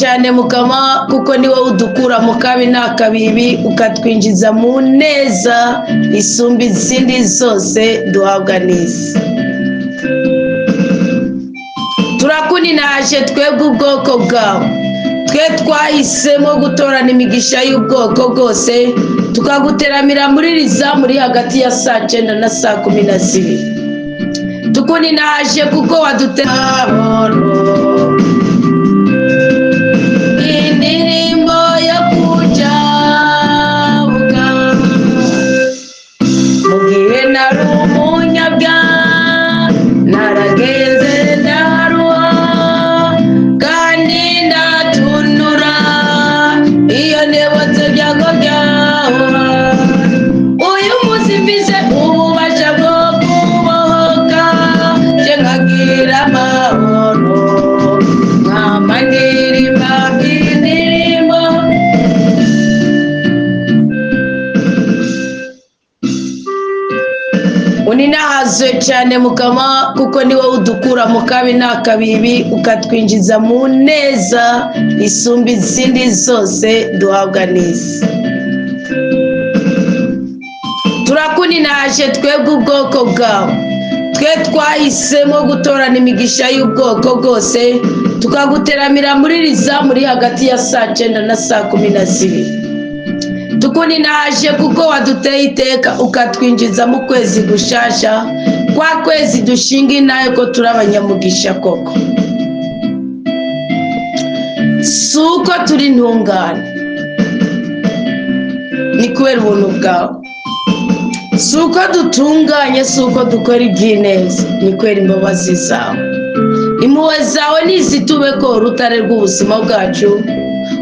Cyane Mukama, kuko ni wowe udukura mu kabi n'akabibi, ukatwinjiza mu neza isumba izindi zose duhabwa n'isi. Turakuninaje twebwe ubwoko bwawe, twe twahisemo gutorana imigisha y'ubwoko bwose, tukaguteramira muri rizamu uri hagati ya saa 9 na saa 12. Tukuninaje kuko wadutera indirimbo yo kujabuka. Mu gihe nari umunyabyaha, naragenze ndaruha kandi ndatunura, iyo nibutse ibyago byawe. Uyu munsi mfise ububasha bwo kubohoka, nje nkagira amahoro, nkama ndirimba indirimbo. Uninahazwe cyane Mukama, kuko ni wowe udukura mu kabi n'akabibi, ukatwinjiza mu neza isumba izindi zose duhabwa n'isi. Turakuninaje twebwe ubwoko bwawe, twe twahisemo gutorana imigisha y'ubwoko bwose, tukaguteramira muri rizamu uri hagati ya saa 9 na saa 12. Tukuninaje kuko waduteye iteka, ukatwinjiza mu kwezi gushasha, kwa kwezi dushinga intahe ko turi abanyamugisha koko. Si uko turi intungane, ni kubera ubuntu bwawe. Si uko dutunganye, si uko dukora iby'ineza, ni kubera imbabazi zawe. Impuhwe zawe nizitubeko urutare rw'ubuzima bwacu,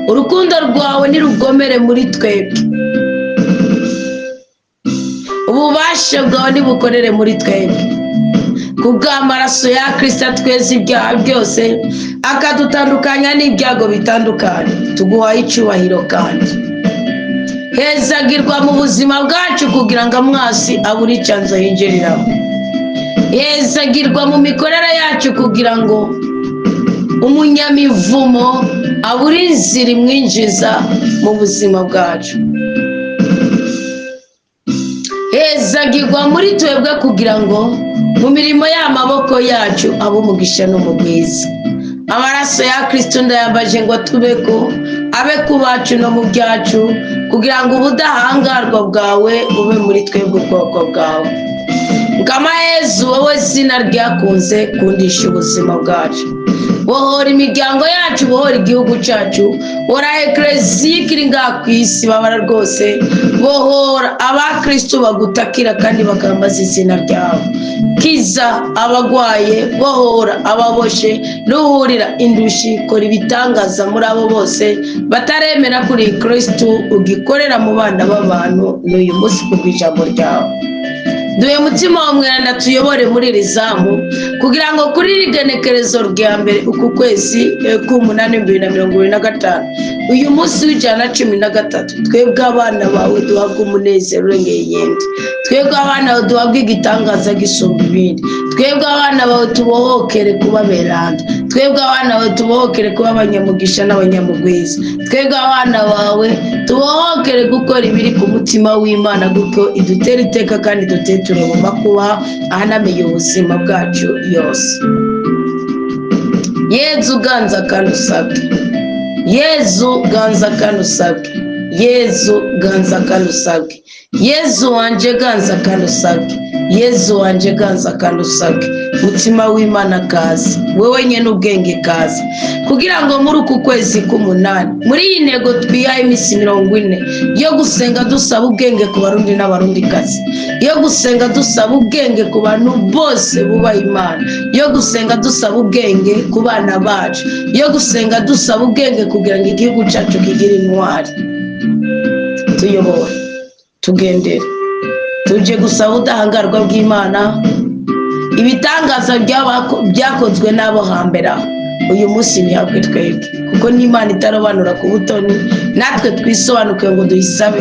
urukundo rwawe nirugomere muri twebwe, ububasha bwawe nibukorere muri twebwe, kubw'amaraso ya Kristo tweza ibyaha byose, akadutandukanya n'ibyago bitandukanye. Tuguhaye icyubahiro kandi hezagirwa mu buzima bwacu, kugira ngo amwasi abure icyanzo yinjiriramo. Hezagirwa mu mikorere yacu, kugira ngo umunyamivumo abure inzira imwinjiza mu buzima bwacu. Hezagirwa muri twebwe, kugira ngo mu mirimo y'amaboko yacu abe umugisha n'umugwiza. Amaraso ya Kristo ndayambaje ngo tubeko, abe ku bacu no mu byacu, kugira ngo ubudahangarwa bwawe bube muri twebwe ubwoko bwawe. Mukama Yezu, wowe zina ryakunze kundisha ubuzima bwacu, bohora imiryango yacu, bohora igihugu cyacu, bohora ekereziya ikiri ngaha ku isi babara rwose, bohora abakristo bagutakira kandi bakambaza izina ryawe. Kiza abagwaye, bohora ababoshe, nuhurira indushi, kora ibitangaza muri abo bose bataremera kuri Kristo ugikorera mu bana b'abantu n'uyu munsi kubw'ijambo ryawe. Duhe mutima wa mweranda tuyobore muri iri zamu, kugira ngo kuri iri genekerezo rya mbere uku kwezi k'umunani 2025, uyu munsi w'113, twebwe abana bawe duhabwe umunezero urengeye iyindi, twebwe abana bawe duhabwe igitangaza gisumba ibindi, twebwe abana bawe tubohokere kuba beranda, twebwe abana bawe tubohokere kuba abanyamugisha n'abanyamugwiza, twebwe abana bawe tubohokere gukora ibiri ku mutima w'Imana, kuko idutera iteka kandi iduteture mu makuba ahanamiye ubuzima bwacu yose. Yezu ganza kandi usabwe, Yezu ganza kandi usabwe, Yezu ganza kandi usabwe, Yezu wanje ganza kandi usabwe, Yezu wanje ganza kandi usabwe. Mutima w'Imana kaza, wowe nyene ubwenge kaza, kugira ngo muri uku kwezi k'umunani, muri iyi ntego twihaye iminsi 40 yo gusenga dusaba ubwenge ku barundi n'abarundikazi, yo gusenga dusaba ubwenge ku bantu bose bubaha Imana, yo gusenga dusaba ubwenge ku bana bacu, yo gusenga dusaba ubwenge kugira ngo igihugu cyacu kigire intwari. Tuyobore, tugendere, tuje gusaba ubudahangarwa bw'Imana. Ibitangaza byakozwe n'abo hambere aho, uyu munsi bihabwe twebwe, kuko n'Imana itarobanura ku butoni, natwe twisobanukiwe ngo duyisabe,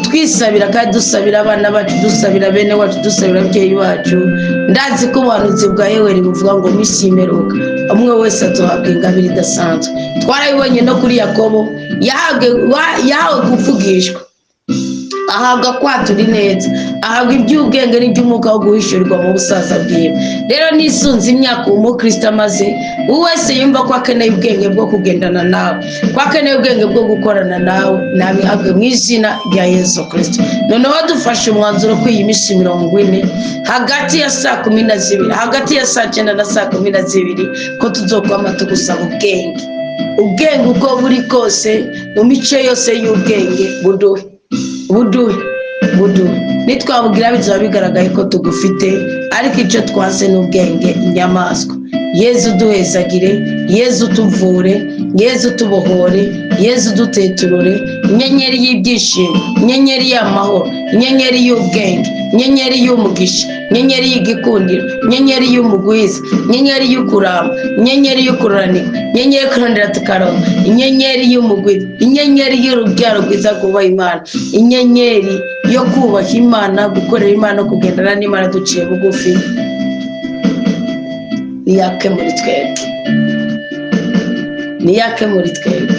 twisabira kandi dusabira abana bacu, dusabira bene wacu, dusabira ababyeyi bacu. Ndazi ko ubuhanuzi bwa Yoweri buvuga ngo minsi y'imperuka Umwe wese azohabwa ingabire idasanzwe. Twarabibonye no kuri Yakobo, yahawe kuvugishwa, ahabwa kwatura neza, ahabwa iby'ubwenge n'iby'umwuka wo guhishurirwa mu busaza bwiwe. Rero nisunze imyaka uwo mukristo amaze, uwo wese yumva ko akeneye ubwenge bwo kugendana nawe, ko akeneye ubwenge bwo gukorana nawe, nabihabwe mu izina rya Yesu Kirisito. Noneho dufashe umwanzuro ko iyi minsi 40, hagati ya saa 12, hagati ya saa 9 na saa 12, ko tuzokwama tugusaba ubwenge. Ubwenge uko buri kose, mu mice yose y'ubwenge, buduhe, buduhe, buduhe. Nitwabwira bizaba bigaragaye ko tugufite, ariko icyo twanse ni ubwenge inyamaswa. Yezu duhezagire, Yezu tuvure, Yezu tubohore, Yezu duteturure. Inyenyeri y'ibyishimo, inyenyeri y'amahoro, inyenyeri y'ubwenge, inyenyeri y'umugisha, inyenyeri y'igikundiro, inyenyeri y'umugwiza, inyenyeri y'ukuramba, inyenyeri y'ukuranirwa, inyenyeri yo kurondera tukaronka, inyenyeri y'umugwiza, inyenyeri y'urubyaro rwiza rwubaha Imana, inyenyeri yo kubaha Imana, gukorera Imana no kugendana n'Imana duciye bugufi, niyake muri twebwe, niyake muri twebwe,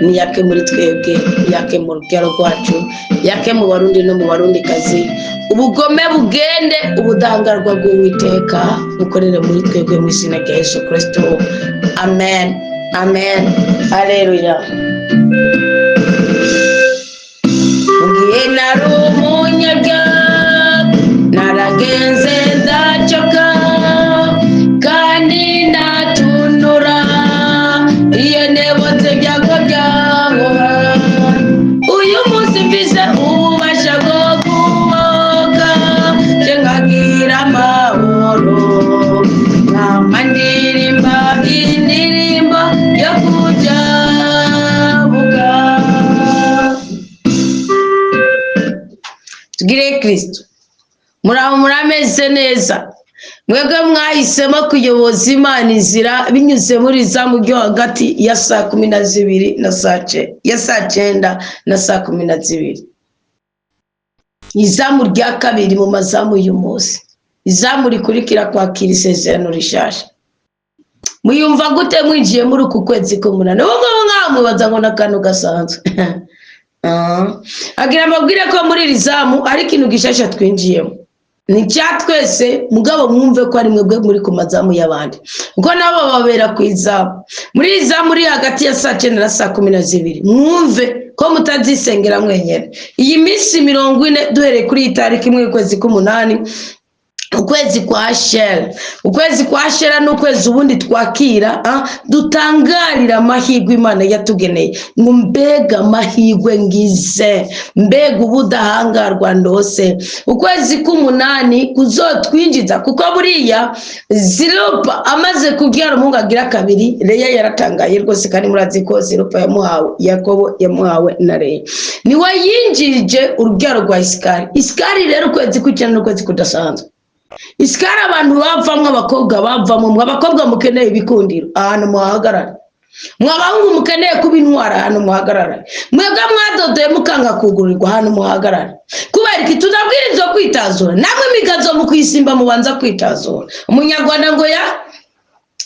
niyake muri twebwe, yake mu rubyaro rwacu, yake mu Barundi no mu Barundikazi. Ubugome bugende, ubudahangarwa bw'Uwiteka bukorere muri twebwe, mu izina rya Yesu Kirisito. Amen, amen, aleluya. Mugihe nari umunyabyaha, naragenze ndacoka kandi ndatunura, iyo nebotse byago byankoha. Uyu munsi mfise ububasha bwo kuboka, nje nkagira amahoro, nkama ndirimba indirimbo yo kujabuka. Tugire Kristo. Muraho, murameze neza? Mwebwe mwahisemo kuyoboza Imana inzira binyuze muri izamu ryo hagati ya saa 12 na ya saa 9 na saa 12, izamu rya kabiri mu mazamu y'umunsi, izamu rikurikira kwakira isezerano rishasha. Muyumva gute mwinjiye muri uku kwezi k'umunani? Ubu ngubu nkamubaza ngo ni akantu gasanzwe. Agira amabwire ko muri iri zamu ari ikintu gishasha twinjiyemo, ni icya twese. Mugabo mwumve ko ari mwebwe muri ku mazamu y'abandi, kuko nabo babera ku izamu. Muri iri zamu uri hagati ya saa 9 na saa 12, mwumve ko mutazisengera mwenyine. Iyi minsi 40, duhereye kuri iyi tariki 1 y'ukwezi k'umunani, ukwezi kwa shera. Ukwezi kwa shera ni ukwezi ubundi twakira, dutangarira amahirwe Imana yatugeneye, ngo mbega amahirwe ngize, mbega ubudahangarwa ndose. Ukwezi k'umunani kuzotwinjiza, kuko buriya Zirupa amaze kubyara umuhungu agira kabiri, Leya yaratangaye rwose. Kandi murazi ko Zirupa yamuhawe Yakobo, yamuhawe na Leya, niwe yinjije urubyaro rwa Isikari. Isikari rero, ukwezi kw'icyenda ni ukwezi kudasanzwe. Isikari abantu bavamwo, abakobwa bavamo. Mwe abakobwa mukeneye ibikundiro, ahantu muhahagarara. Mwe abahungu mukeneye kuba intwara, ahantu muhagarara. Mwebwe mwadodoye mukanga kugurirwa, ahantu muhagarara. Kubera iki tudabwirizwa kwitazura? Namwe imigazo mukuyisimba, mubanza kwitazura. Umunyarwanda ngo ya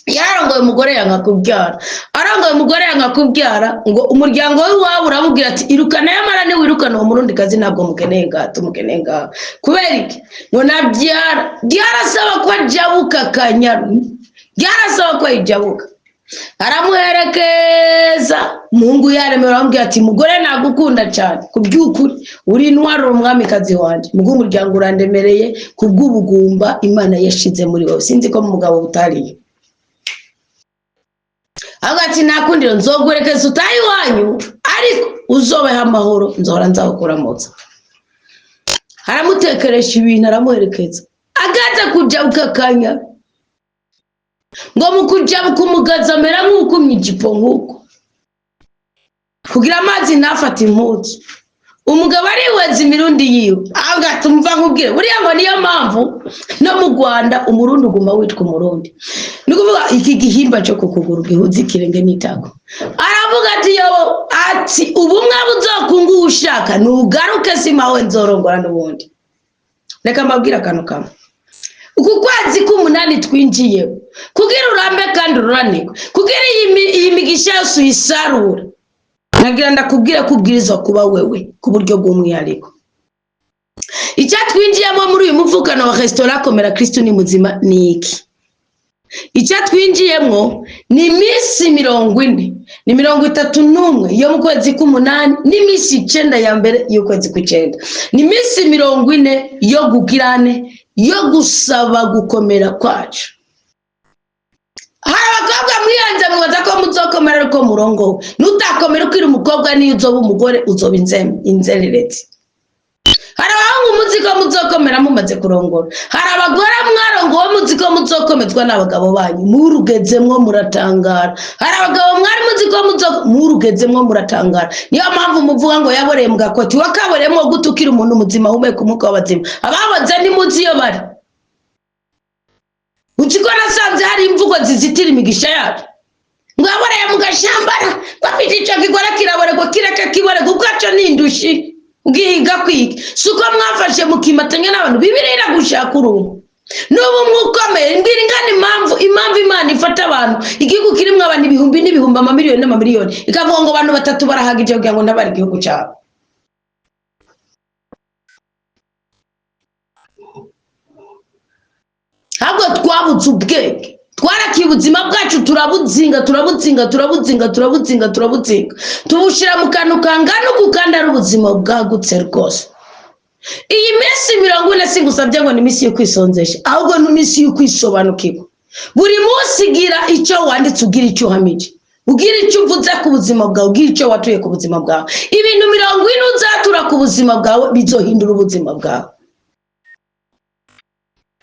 yarongoye umugore yanga kubyara, arongoye umugore yanga kubyara, ngo umuryango w'iwabo uramubwira ati: "Irukana." Yamara niwirukana uwo Murundi kazi, ntabwo mukeneye ngaha, tumukeneye ngaha. Kubera iki? Ngo nabyara byarasaba ko ajabuka Akanyaru, byarasaba ko ayijabuka. Aramuherekeza, umuhungu yaremewe, aramubwira ati: "Mugore, nagukunda cyane, ku by'ukuri uri intwaro, umwamikazi wanjye, mu bw'umuryango urandemereye ku bw'ubugumba Imana yashize muri wowe." Sinzi ko mu mugabo butariye. Ahubwo ati: "Nakundiro nzoguherekeza utahe iwanyu, ariko uzobeho amahoro, nzohora nzakuramutsa." Aramutekeresha ibintu, aramuherekeza, agaza kujabuka akanya. Ngo mu kujabuka, umugazi amera nk'ukumye ijipo nk'uko, kugira amazi ntafate impuzu. Umugabo ariweza imirundi yiwe, ahubwo ati: "Umva nkubwire, buriya ngo niyo mpamvu no mu Rwanda Umurundi uguma witwa Umurundi, ni ukuvuga iki gihimba cyo ku kuguru gihuza ikirenge n'itako." Aravuga ati: "Yo," ati, "ubumwe buzokunga ushaka nugaruke, simawe nzorongora n'ubundi." Reka mbabwire akantu kamwe. Uku kwezi k'umunani twinjiye, kugira urambe kandi ururanirwe, kugira iyi migisha yose uyisarure, nagira ndakubwire ko ubwirizwa kuba wewe ku buryo bw'umwihariko. Icyo twinjiyemo muri uyu muvukano wa resitora Komera Kristo ni muzima ni iki? Icyo twinjiyemo ni iminsi 40, ni 31 yo mu kwezi k'umunani, n'iminsi 9 ya mbere y'ukwezi kw'icenda, ni iminsi 40 yo gugirane, yo gusaba gukomera kwacu. Hari abakobwa mwihanze mubaza ko muzokomera ariko murongowe. Nutakomera ukiri umukobwa, niyo uzoba umugore uzoba inzererezi. Hari abahungu muzi ko muzokomera mumaze kurongora, hari abagore mwarongowe muzi ko muzokomezwa n'abagabo banyu, murugezemwo muratangara. Hari abagabo mwari muzi ko murugezemwo muratangara. Niyo mpamvu muvuga ngo yaboreye mu gakoti. Wakaboreyemwo gute ukiri umuntu muzima uhumeka umwuka w'abazima? Ababoze ntimuzi iyo bari. Uzi ko nasanze hari imvugo zizitira imigisha yacu, ngo yaboreye mu gashambara, ngo afite ico kigore kiraborerwa, kireke kiborerwa ubwaco ni indushi. Ugihiga kwiga si uko mwafashe mukimatanya n'abantu. Bibiliya iragushaka urungu n'ubu mwukomeye. Mbwira ingana impamvu Imana ifata abantu, igihugu kirimo abantu ibihumbi n'ibihumbi, amamiliyoni n'amamiliyoni, ikavuga ngo abantu batatu barahagije kugira ngo ntabare igihugu cyabo. Ahubwo twabuze ubwenge, twarakiye ubuzima bwacu, turabuzinga, turabuzinga, turabuzinga, turabuzinga, turabuzinga, tubushyira mu kantu kangana uku, kandi ari ubuzima bwagutse rwose. Iyi minsi 40 singusabye ngo ni iminsi yo kwisonzesha, ahubwo ni iminsi yo kwisobanukirwa. Buri munsi gira icyo wanditse, ugira icyo uhamije, ugira icyo uvuze ku buzima bwawe, ugira icyo watuye ku buzima bwawe. Ibintu 40 uzatura ku buzima bwawe bizohindura ubuzima bwawe.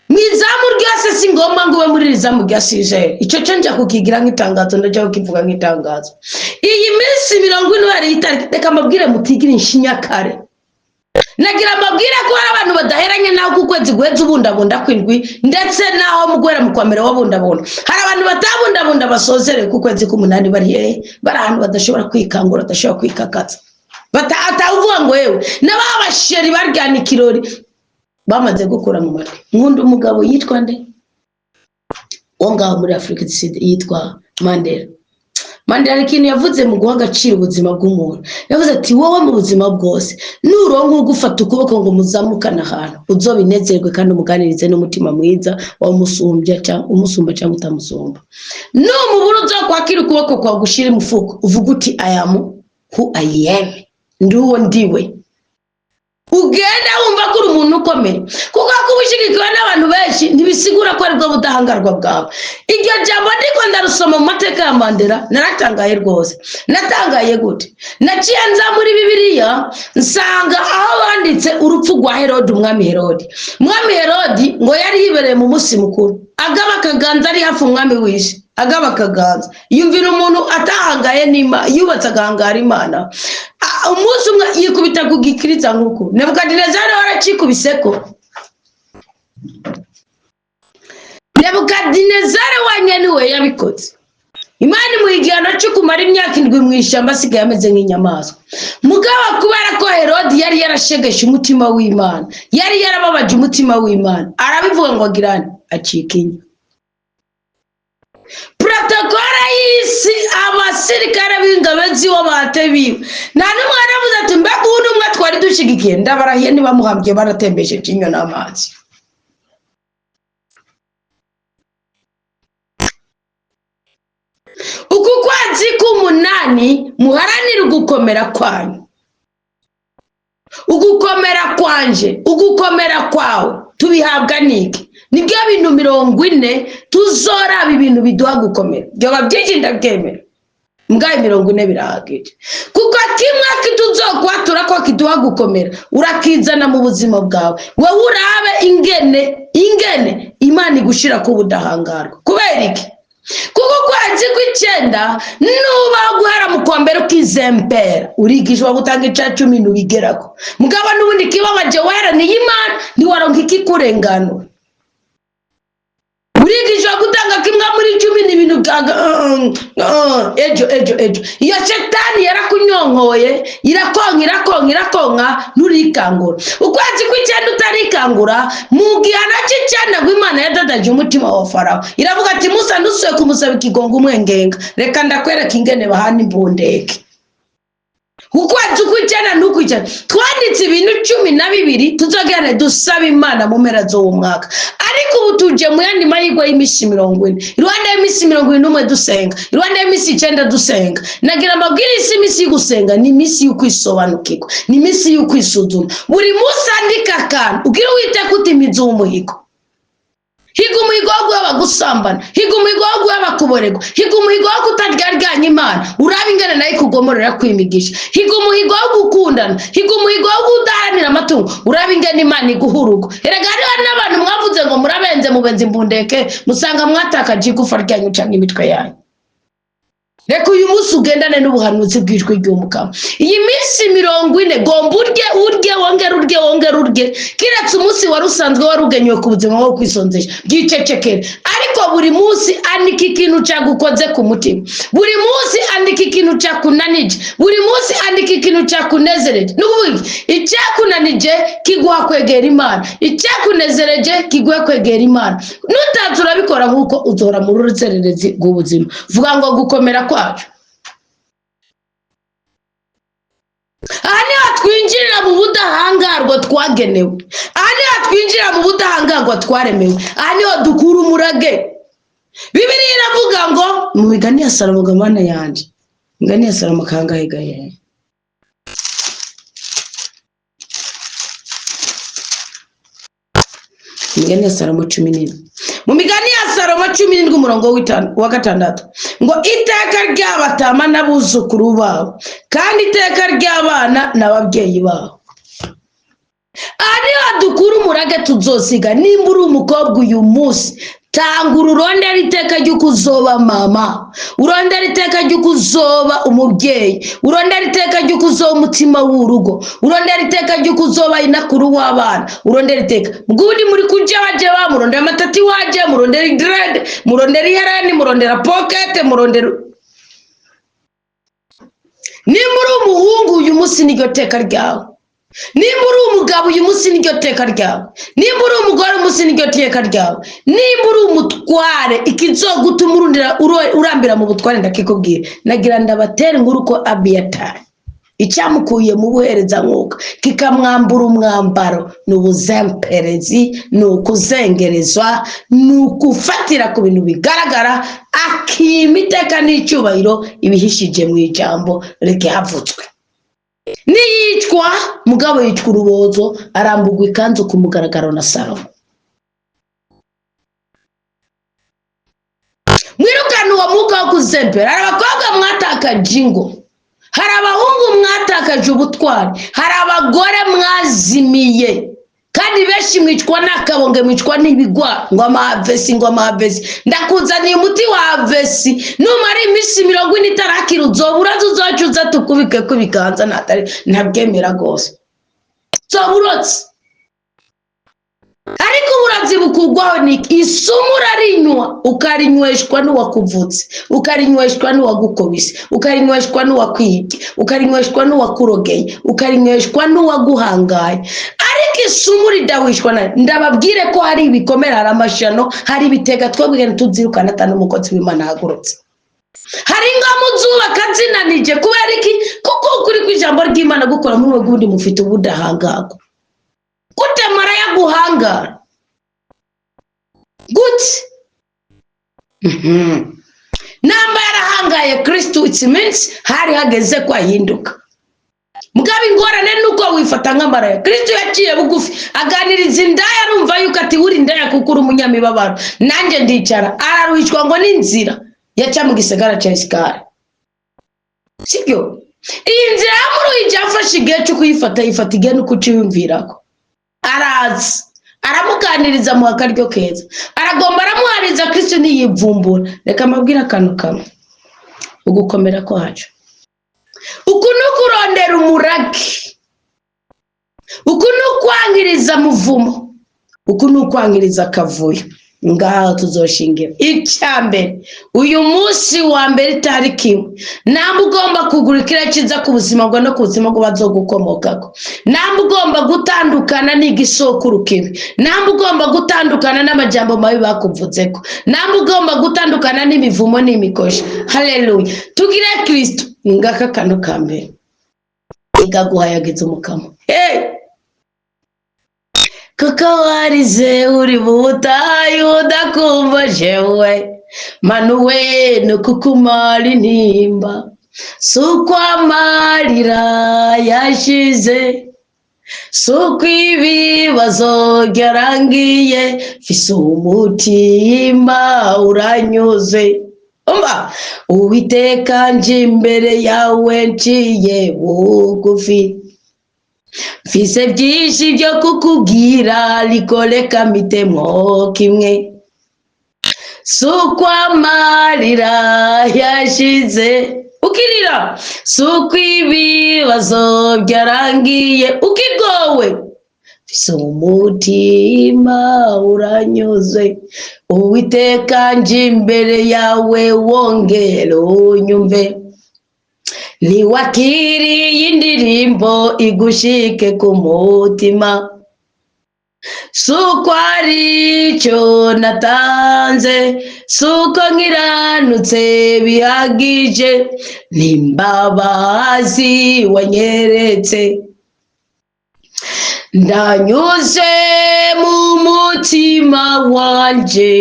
Mu izamu ryose si ngombwa ngo ube muri iri zamu rya sijeri, icyo cyo njya kukigira nk'itangazo, ndajya kukivuga nk'itangazo. Iyi minsi 40 hari itariki, reka mbabwire mutigira inshinyakare. Nagira mbabwire ko hari abantu badaheranye naho ku kwezi guheze ubundabunda kw'indwi, ndetse naho mu guhera mu kwa mbere wabundabunda. Hari abantu batabundabunda basozereye ku kwezi k'umunani, bari hehe? Bari ahantu badashobora kwikangura, badashobora kwikakaza, atawuvuga ngo yewe n'ababasheri baryana ikirori bamaze gukura mu matwi. Nkunda umugabo yitwa nde wo ngaho muri Afurika yitwa Mandela. Mandela hari ikintu yavuze mu guha agaciro ubuzima bw'umuntu. Yavuze ati wowe mu buzima bwose nuronka ugufata ukuboko ngo muzamukane ahantu, uzobinezerwe kandi umuganirize n'umutima mwiza, wamusumbya cyangwa umusumba cyangwa utamusumba. Numubura uzokwakira ukuboko kwawe gushira imufuko, uvuga uti I am who I am, ndi uwo ndiwe. Ugenda wumva ko uri umuntu ukomeye, kuko kuba ushyigikiwe n'abantu benshi ntibisigura ko aribwo budahangarwa bwawe. Iryo jambo ndiko ndarusoma mu mateka ya Mandela, naratangaye rwose. Natangaye gute? Naciye nza muri Bibiliya nsanga aho banditse urupfu rwa Herodi, umwami Herodi. Umwami Herodi ngo yari yibereye mu munsi mukuru, agaba akaganza, ari hafi umwami w'isi, agaba akaganza, yumvira umuntu atahangaye n'Imana, yubatse agahangara Imana. Umunsi umwe yikubita ku gikiriza nk'uku Nebukadinezari waracikubiseko. Nebukadinezari wenyine we yabikoze. Imana imuha igihano cyo kumara imyaka 7 mu ishyamba, asigaye ameze nk'inyamaswa. Mugabo kubera ko Herodi yari yarashegeshe umutima w'Imana, yari yarababaje umutima w'Imana, arabivuga ngo agirane acika inyo. Protokole y'isi, abasirikare b'ingabo z'iwo batebiwe, nta n'umwe yaravuze ati mbega ubu n'umwe twari dushyigikiye. Ndabarahiye ntibamuhambye, baratembesheje inyo n'amazi. Uku kwezi k'umunani muharanire ugukomera kwanyu, ugukomera kwanje, ugukomera kwawe tubihabwa niki? Nibyo bintu 40 tuzoraba ibintu biduha gukomera. Byoba byinshi ndabyemera, mbwaye 40 birahagije, kuko kimwe kituzokwatura ko kiduha gukomera urakizana mu buzima bwawe. Wowe urabe ingene Imana igushira ku budahangarwa. Kubera iki? Kuko ukwezi kw'icyenda nuba guhera mu kwa mbere ukizempera, urigishwa gutanga ica 10 ntubigerako. Mugabo n'ubundi kibabaje weraniye Imana ntiwaronka ikikurenganura. Urigishwa gutanga kimwe muri 10 ni ibintu ejo ejo ejo. Iyo shetani yarakunyonkoye, irakonka, irakonka, irakonka, nturikangura. Ukwezi kw'icyenda utarikangura. Gitangura mu gihano cy'icyenda ngo Imana yadadaje umutima wa Farawo, iravuga ati: "Musa, ntusuye kumusaba ikigongo umwengenga, reka ndakwereka ingene bahana imbundeke." Ukwezi ukw'icyenda n'ukw'icyenda twanditse ibintu 12 tuzogende dusaba Imana mu mpera z'uwo mwaka. Ariko ubu tuje mu yandi mahirwe y'iminsi 40, iruhande y'iminsi 41 dusenga, iruhande y'iminsi 9 dusenga. Nagira amabwiriza: iminsi yo gusenga ni iminsi yo kwisobanukirwa, ni iminsi yo kwisuzuma. Buri munsi andika akantu ubwira Uwiteka uti: "Mizi umuhigo, higa umuhigo wo guheba gusambana, higa umuhigo wo guheba kuborerwa, higa umuhigo wo kutaryaryanya Imana, urabe ingene nayo ikugomorera kwimigisha, higa umuhigo wo gukundana, higa umuhigo wo kudaharanira amatungo, urabe ingene Imana iguha urugo." Erega hariho n'abantu mwavuze ngo murabenze, mubenze imbundeke, musanga mwatakaje igufa ryanyu canke imitwe yanyu. Reka uyu munsi ugendane n'ubuhanuzi bw'ijwi ry'Umukama. Iyi minsi 40 gomba urye, urye, wongere urye, wongere urye, kiretse umunsi wari usanzwe wari ugenewe ku buzima wo kwisonzesha, bwicecekere. Ariko buri munsi andika ikintu cyagukoze ku mutima, buri munsi andika ikintu cyakunanije, buri munsi andika ikintu cyakunezereje. Ni ukuvuga iki? Icyakunanije kiguha kwegera Imana, icyakunezereje kiguha kwegera Imana. Nutaza urabikora nk'uko uzohora muri uruzererezi rw'ubuzima. Vuga ngo gukomera kwacu. Aha niho twinjirira mu budahangarwa twagenewe, aha niho twinjira mu budahangarwa twaremewe, aha niho dukura umurage. Bibiliya iravuga ngo mu migani ya Salomo, Mana yanjye, imigani ya Salomo kangahe gahe? Imigani ya Salomo 17, mu migani ya Salomo 17 umurongo wa 6 ngo: "Iteka ry'abatama n'abuzukuru babo, kandi iteka ry'abana n'ababyeyi babo." Aha niho dukura umurage tuzosiga. Nimba uri umukobwa uyu munsi, tanga ururondera iteka ry'uko uzoba mama, urondera iteka ry'uko uzoba umubyeyi, urondera iteka ry'uko uzoba umutima w'urugo, urondera iteka ry'uko uzoba inakuru w'abana, urondera iteka bw'undi muri kuja baje ba murondera amatati waje, murondera idrede, murondera ihereni, murondera pokete, murondera. Nimba uri umuhungu uyu munsi, niryo teka ryawe. Nimba uri umugabo uyu munsi, niryo teka ryawe. Nimba uri umugore uyu munsi, niryo teka ryawe. Nimba uri umutware, ikizogutuma urambira mu butware ndakikubwira. Nagira ndabatera inkuru ko Abiyatari icyamukuye mu buherezamwuka kikamwambura umwambaro ni ubuzemperezi, ni ukuzengerezwa, ni ukufatira ku bintu bigaragara, akima iteka n'icyubahiro ibihishije mu ijambo ryavutswe. Niyicwa mugabo yicwa urubozo, arambugwa ikanzu ku mugaragaro na Salomo. Mwirukane uwo mwuka wo kuzempera. Hari abakobwa mwatakaje ingo, hari abahungu mwatakaje ubutwari, hari abagore mwazimiye, kandi benshi mwicwa n'akabonge, mwicwa n'ibigwa ngo amavesi, ngo amavesi. Ndakuzaniye umuti wa avesi. Numara iminsi 40 itarakira, uzoba uraza, uzoca uza tukubike ko ibiganza. Natari ntabyemera rwose, uzoba urotse. Ariko uburozi bukugwaho ni isumu, urarinywa, ukarinyweshwa n'uwakuvutse, ukarinyweshwa n'uwagukubise, ukarinyweshwa n'uwakwibye, ukarinyweshwa n'uwakurogeye, ukarinyweshwa n'uwaguhangaye. Ariko isumu ridahwishwa na ndababwire ko hari ibikomere, hari amashano, hari ibitega twebwe tuzirukana atari umukozi w'Imana ahagurutse. Hari ingamo zubaka zinanije. Kubera iki? Kuko ukuri kw'ijambo ry'Imana gukora muri we gundi mufite ubudahangarwa. Gute maraya guhangara gute? Namba yarahangaye Kristu, it means hari hageze ko ahinduka. Mugabo ingorane nuko wifata nk'amaraya. Kristu yaciye bugufi aganiriza indaya, arumva yuko ati: "Uri indaya kuko uri umunyamibabaro, nanjye ndicara." Araruhishwa ngo n'inzira yaca mu gisagara cya Isikari, sibyo? Iyi nzira yamuruhije, yafashe igihe cyo kuyifata, yifata igihe no kuciyumvirako. Araza aramuganiriza, amuha akaryo keza, aragomba aramuhariza. Kristo ntiyivumbura. Reka mbabwire akantu kamwe: ugukomera kwacu uku ni ukurondera umurage, uku ni ukwangiriza muvumo, uku ni ukwangiriza akavuyo. Ngaho tuzoshingira icya mbere uyu munsi wa mbere itariki imwe, namba ugomba kugura ikiriya cyiza ku buzima bwawe no ku buzima bw'abazogukomokako, namba ugomba gutandukana n'igisokuru kibi, namba ugomba gutandukana n'amajambo mabi bakuvutseko, namba ugomba gutandukana n'imivumo n'imikoshi. Haleluya, tugire Kristo. Ngaka kantu ka mbere, ikaguhayagiza Umukama. Hey! Kuko warize uri mu butayu udakumva jewe manuwe no kukumara intimba, si uko amarira yashize, si uko ibibazo byarangiye, mfise umutima uranyuze. Umva, Uwiteka, nje imbere yawe nciye bugufi, mfise byinshi byo kukubwira, ariko reka mpitemwo kimwe. Si uko amarira yashize ukirira, si uko ibibazo byarangiye ukigowe, mfise umutima uranyuze. Uwiteka, nje imbere yawe, wongere unyumve. Ntiwakiriye indirimbo igushike ku mutima, si uko ari cyo natanze, si uko nkiranutse bihagije, n'imbabazi wanyeretse. Ndanyuze mu mutima wanje,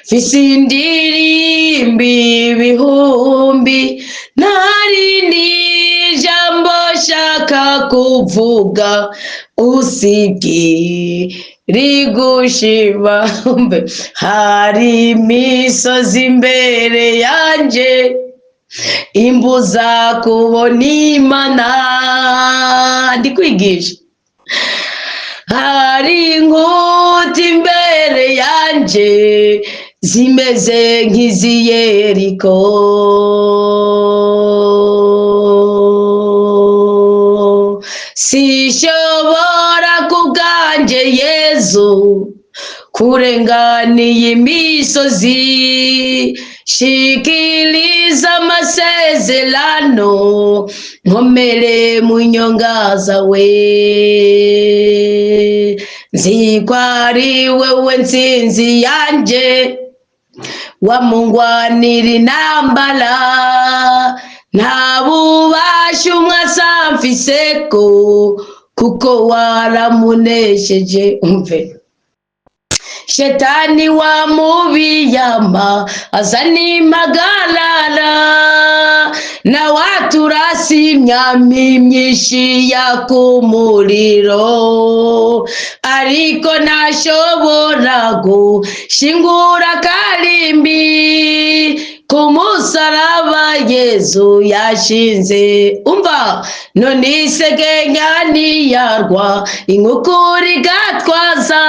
mfise indirimbo ibihumbi, nta rindi jambo shaka kuvuga usibye rigushima. Hari imisozi imbere yanje imbuza kubona Imana, ndi kwigisha. Hari inkuta imbere yanje zimeze nk'izi Yeriko. Sishobora ku bwanjye Yezu kurenganiye imisozi, shikiriza amasezerano, nkomere mu nyonga zawe. Nzi ko ari wewe ntsinzi yanje, wamungwanira intambara, nta bubasha umwe asamfiseko, kuko waramunesheje. Umve, shetani wa mubiyama azana impagarara, nawe aturasa imyami myinshi yakumuriro, ariko ntashobora gushingura karimbi ku musaraba Yezu yashinze. Umva, none isegenya ntiyarwa, inkukura igatwaza,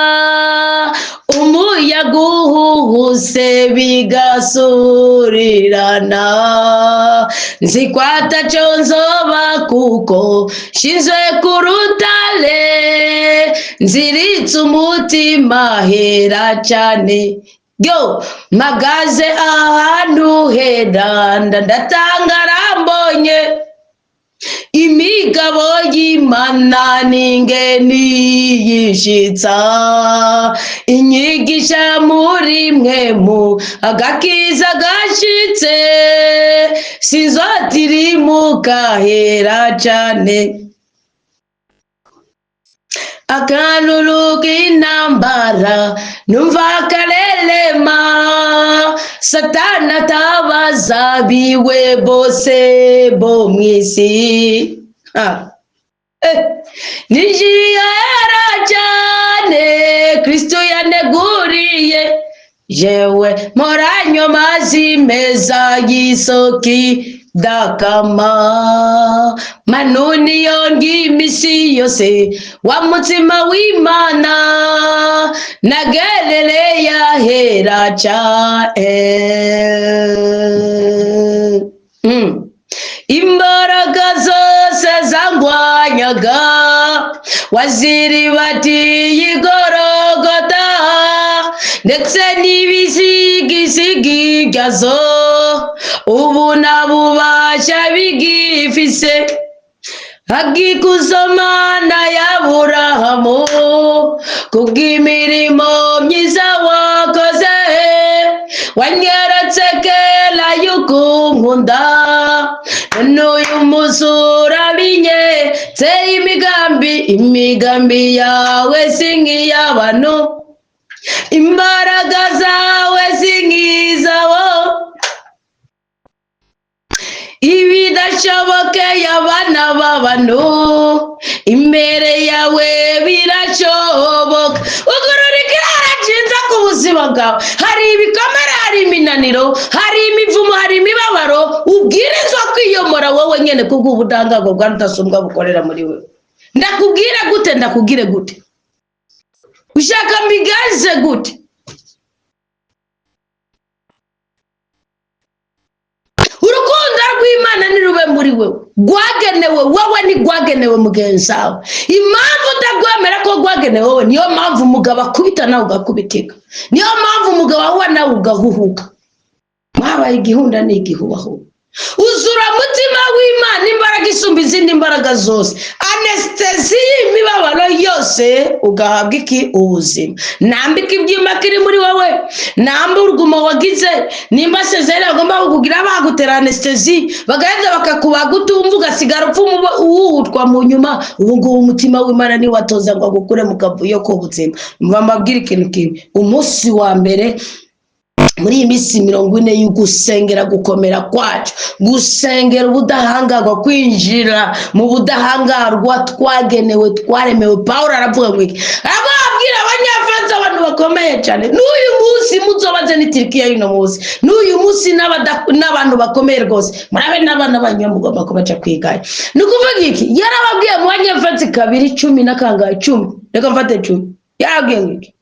umuyaga uhuhuse bigasurirana, nzi ko ataco nzoba kuko nshinzwe ku rutare, nziritse umutima hera cane, yo mpagaze ahantu hera, ndatangara mbonye imigabo y'Imana n'ingeni yishitsa, inyigisha muri mwemu agakiza gashitse, sinzotirimuka hera cane. Akalulu k'intambara numva karerema, Satani atabaza biwe bose bo mw'isi. Ninjiye hera cane, Kristo yaneguriye, jewe mporanywa amazi meza y'isoki dakama, manuni yonga imisi yose wa mutima w'Imana, nagerereye ahera cane. Imbaraga zose zangwanyaga waziribatiye igorogota, Ndetse n'ibisigisigi byazo ubu nabubasha bigifise. Hagikuzomana y'Aburahamu, kubw'imirimo myiza wakoze, wanyeretse kera yuko unkunda. None uyu munsi urabinyeretse. Imigambi yawe si nk'iy'abantu, imbaraga zawe si nk'izabo. Ibidashobokeye abana b'abantu, imbere yawe birashoboka. Ugurura ikirara cyiza ku buzima bwawe. Hari ibikomere, hari iminaniro, hari imivumo, hari imibabaro ubwirizwa kwiyomora wowe nyine, kubwo ubudahangarwa bwa rudasumbwa bukorera muri wewe. Ndakubwira gute? Ndakubwire gute? Ushaka mbigenze gute? Urukundo rw'Imana nirube muri wewe, rwagenewe wowe, ntirwagenewe mugenzi wawe. Impamvu utagwemera ko rwagenewe wowe, niyo mpamvu umugabo akubita nawe ugakubitika, niyo mpamvu umugabo ahuha nawe ugahuhuka. Mwabaye igihunda n'igihubahuba. Uzura mutima w'Imana, imbaraga isumba izindi mbaraga zose, anestesi y'imibabaro yose, ugahabwa iki? Ubuzima. Nambika ibyuma kiri muri wowe, namba urugumo wagize, nimba sezeri bagomba kukugira bagutera anestesi, bagaheza bakakubaga utumva, ugasigara upfa uwuhutwa mu nyuma. Ubu ngubu umutima w'Imana niwatoza ngo agukure mu kavuyo k'ubuzima. Mbabwire ikintu kimwe: umunsi wa mbere muri iyi minsi 40 y'ugusengera gukomera kwacu, gusengera ubudahangarwa, kwinjira mu budahangarwa twagenewe, twaremewe. Pawulo aravuga ngo iki? Arababwira Abanyafransa, abantu bakomeye cyane n'uyu munsi, muzobaze ni Turikiya y'uno munsi n'uyu munsi, n'abantu bakomeye rwose, murabe n'abana banyu mugomba kubaca kwigayo. Ni ukuvuga iki? Yarababwiye mu Banyafransa 2:10 na kangahe? 10, reka mfate 10. Yarababwiye ngo iki?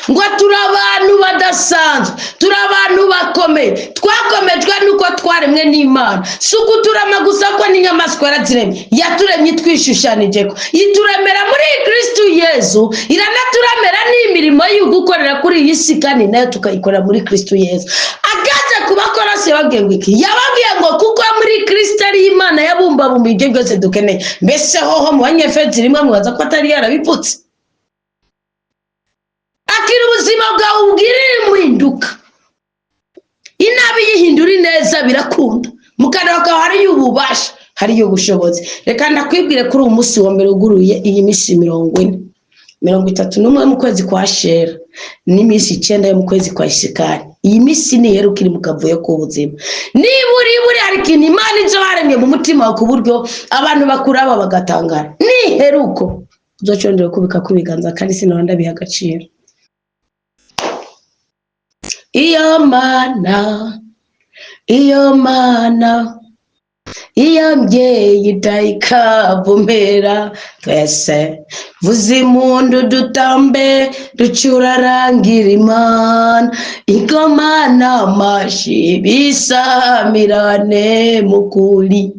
Ngo turi abantu badasanzwe, turi abantu bakomeye, twakomejwe nuko twaremwe n'Imana. Si ukuturema gusa, ko n'inyamaswa yaraziremye. Yaturemye itwishushanije, ko ituremera muri Kristu Yezu, iranaturemera n'imirimo yo gukorera kuri iyi si, kandi nayo tukayikorera muri Kristu Yezu. Ageze ku Bakorasi yababwiye ngo iki? Yababwiye ngo kuko muri Kristo ari Imana yabumbabumba ibyo byose dukeneye. Mbese hoho mu Banyefezi 1 mwibaza ko atari yarabivutse? Akira ubuzima bwawe, ubwirire impinduka. Inabi yihindura ineza, birakunda. Mu kanwa kawe hariyo ububasha, hariyo ubushobozi. Reka ndakwibwire, kuri uyu munsi wa mbere uguruye iyi minsi 40, 31 mu kwezi kwa Shera n'iminsi 9 yo mu kwezi kwa Isikari, iyi minsi nihera ukiri mu kavuyo k'ubuzima. Niba uri buri, hari ikintu Imana izo haremye mu mutima wawe ku buryo abantu bakuraba bagatangara. Niheruko uzocondera kubika kw'ibiganza, kandi sinaba ndabiha agaciro. Iyo Mana, iyo Mana, iyo mbyeyi itayikavumera, twese vuza impundu, dutambe, ducurarangira Imana, ingoma n'amashi bisamirane mukuri.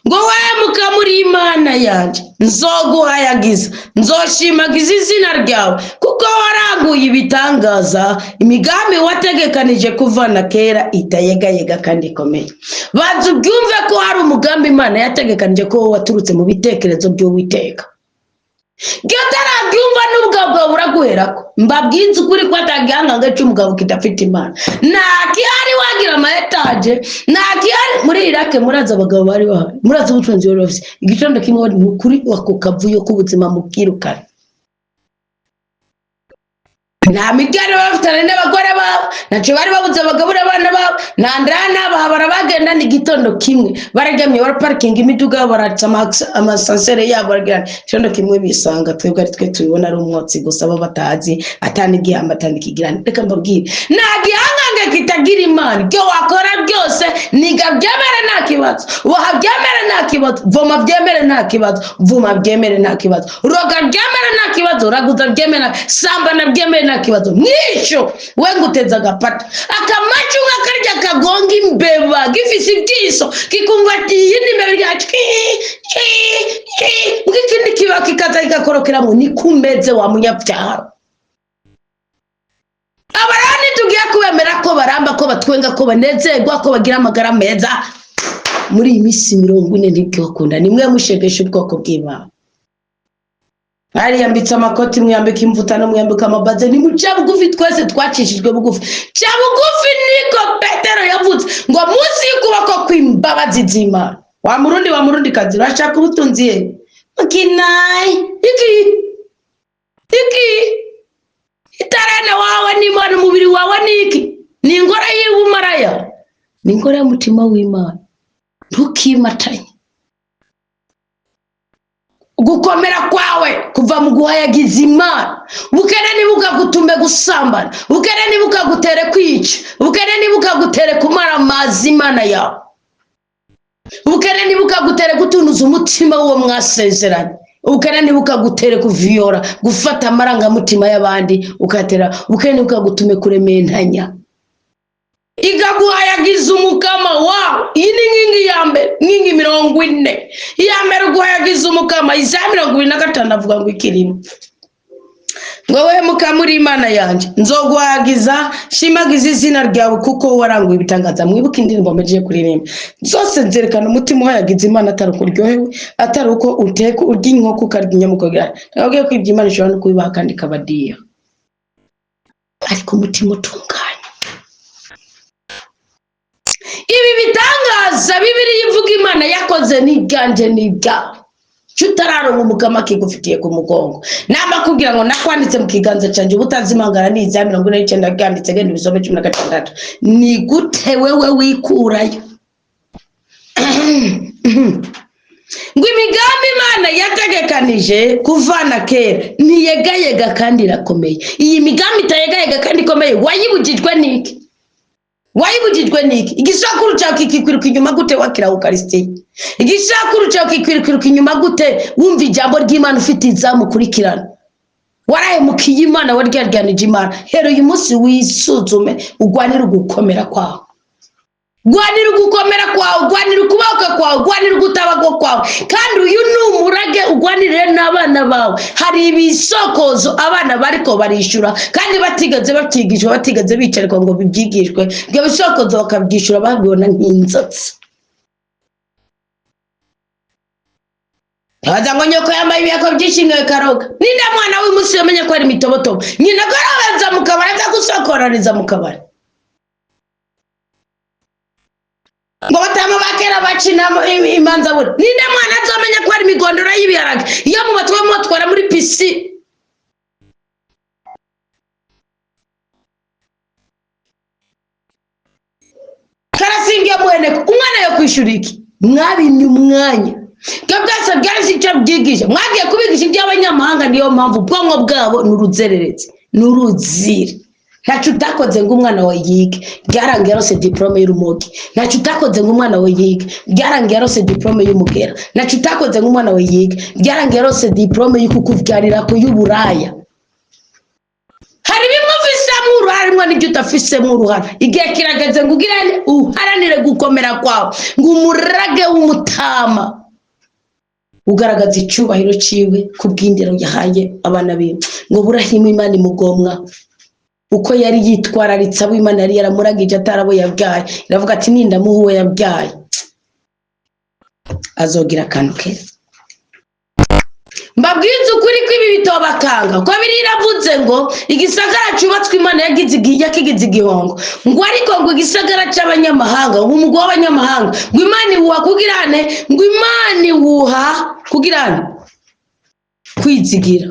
Ngo wemuka muri Imana yanjye, nzoguhayagiza, nzoshimagiza izina ryawe, kuko waranguye ibitangaza, imigambi wategekanije kuva na kera itayegayega kandi ikomeye. Banza ubyumve ko hari umugambi Imana yategekanije, ko wowe waturutse mu bitekerezo by'Uwiteka. Iyo utarabyumva n'ubugabo bwawe buraguherako. Mbabwinze ukuri ko atagihanganga cy'umugabo kidafite Imana. Nta gihari wagira ama etaje, nta gihari muri Irake. Murazi abagabo bari bahari, murazi ubutunzi bari bafite. Igitondo kimwe ni ukuri ako kavuyo k'ubuzima mukirukana. Nta miryango bafitanye n'abagore babo, ntacyo bari babuze abagabura abana babo, nta ndaya n'abahabara bagenda. Ni igitondo kimwe bararyamye, baraparikinga imiduga yabo, baratsa amasansere yabo, baragira igitondo kimwe bisanga twebwe ari twe tubibona ari umwotsi gusa, bo batazi atana igihamba atana ikigirane. Reka mbabwire, nta gihangange kitagira Imana. Ibyo wakora byose, niga byemere nta kibazo, boha byemere nta kibazo, voma byemere nta kibazo, vuma byemere nta kibazo, roga byemere nta kibazo, raguza byemere, sambana byemere nta kibazo. Mwisho we nguteza agapata akamacu nka karya kagonga imbeba gifise ibyiso, kikumva ati iyindi mbeba irya cwi cwi cwi, ng'ikindi kiba kikaza kigakorokeramo. Niko umeze wa munyabyaha. Abarani tugiye kubemera ko baramba, ko batwenga, ko banezerwa, ko bagira amagara meza muri iyi minsi 40. Ntibwakunda nimwe mushegesha ubwoko bw'Imana. Bariyambitse amakoti, mwiyambika imvuta no mwiyambika amabaze. Ni muca bugufi, twese twacishijwe bugufi. Ca bugufi, niko Petero yavutse ngo munsi y'ukuboko kw'imbabazi z'Imana. Wa Murundi, wa Murundi kazi, urashaka ubutunzi ye mukinayi iki iki itarane wawe n'Imana, umubiri wawe ni iki? Ni ingoro y'ubumaraya, ni ingoro y'umutima w'Imana. Ntukimatanye. Gukomera kwawe kuva mu guhayagiza Imana. Ubukene ntibukagutume gusambana, ubukene ntibukagutere kwica, ubukene ntibukagutere kumara amazi Imana yawe, ubukene ntibukagutere gutunuza umutima w'uwo mwasezeranye, ubukene ntibukagutere kuviyora, gufata amarangamutima y'abandi ukatera, ubukene ntibukagutume kurementanya. Ikaguhayagiza umukama wawe. Iyi ni inkingi ya mbere, inkingi 40 iya mbere, uguhayagiza umukama. Isaya 25 avuga ngo ikirimo ngo: "We mukama, uri Imana yanjye, nzoguhayagiza, shimagiza izina ryawe, kuko waranguye ibitangaza." Mwibuke indirimbo mpejeje kuririmba zose nzerekana umutima uhayagiza Imana, atari uko uryohewe, atari uko uteka, urya inkoko, ukarya inyama, ukagira. Nababwiye ko ibyo Imana ishobora no kubibaha kandi ikabadiha, ariko umutima utunganye. Ibi bitangaza Bibiliya ivuga Imana yakoze ni ibyanjye, ni ibyawe. Cyo utararonka umukama akigufitiye ku mugongo, nama kubwira ngo nakwanditse mu kiganza cyanjye ubutazimangana. Ni iza 49 byanditse, genda ubisome, 16. Ni gute wewe wikurayo ngo imigambi Imana yategekanije kuvana kera ntiyegayega kandi irakomeye? Iyi migambi itayegayega kandi ikomeye, wayibujijwe n'iki? Wayibujijwe n'iki? Igisakuru cyawe kikikwiruka inyuma gute wakira ukarisitiya? Igisakuru cyawe kikwiruka inyuma gute wumva ijambo ry'Imana, ufite izamu ukurikirana? Warahemukiye Imana, waryaryanije Imana. Hera uyu munsi wisuzume, ugwanire ugukomera kwawe, gwanira ugukomera kwawe, gwanira ukuboka kwawe, gwanira ugutabago kwawe. Kandi uyu ni umurage ugwanirire n'abana bawe. Hari ibisokozo abana bariko barishyura kandi batigeze babyigishwa, batigeze bicarikwa ngo bibyigishwe. Ibyo bisokozo bakabyishyura babibona nk'inzotsi. Baza ngo nyoko yambaye ibiyako byinshi karoga. Ninde mwana w'umunsi yamenye ko ari imitobotobo? Nyina agarabaza mu kabari, aza gusokoraniza mu kabari ngo batama bakera bakina imanza buri. Ninde mwana azomenya ko ari imigondoro y'ibiharage iyo mu batwe mutwara muri pisi? Karasingiye muheneko umwana yo kwishura iki? Mwabimye umwanya. Ibyo byose byari icyo byigisha. Mwagiye kubigisha iby'abanyamahanga, niyo mpamvu ubwonko bwabo ni uruzererezi, ni uruzira. Ntacyo utakoze ngo umwana wawe yige, byarangiye yarose diporome y'urumogi. Ntacyo utakoze ngo umwana wawe yige, byarangiye yarose diporome y'umugera. Ntacyo utakoze ngo umwana wawe yige, byarangiye yarose diporome y'ukukubyarira ku y'uburaya. Hari bimwe ufisemo uruhare, harimo n'ibyo udafisemo uruhare. Igihe kirageze ngo ugirane uharanire gukomera kwawe, ngo umurage w'umutama ugaragaza icyubahiro cyiwe ku bw'indero yahaye abana biwe. Ngo burahima Imana imugomwa uko yari yitwararitse abo Imana yari yaramuragije atari abo yabyaye. Iravuga ati: "Nindamuha uwo yabyaye azogira akantu keza." Mbabwiza ukuri ko ibi bitobakanga ko biri. Iravuze ngo igisagara cyubatswe Imana yagize yakigize igihongo, ngo ariko ngo igisagara cy'abanyamahanga, ngo umugwi w'abanyamahanga, ngo Imana iwuha kugirane, ngo Imana iwuha kugirane kwizigira.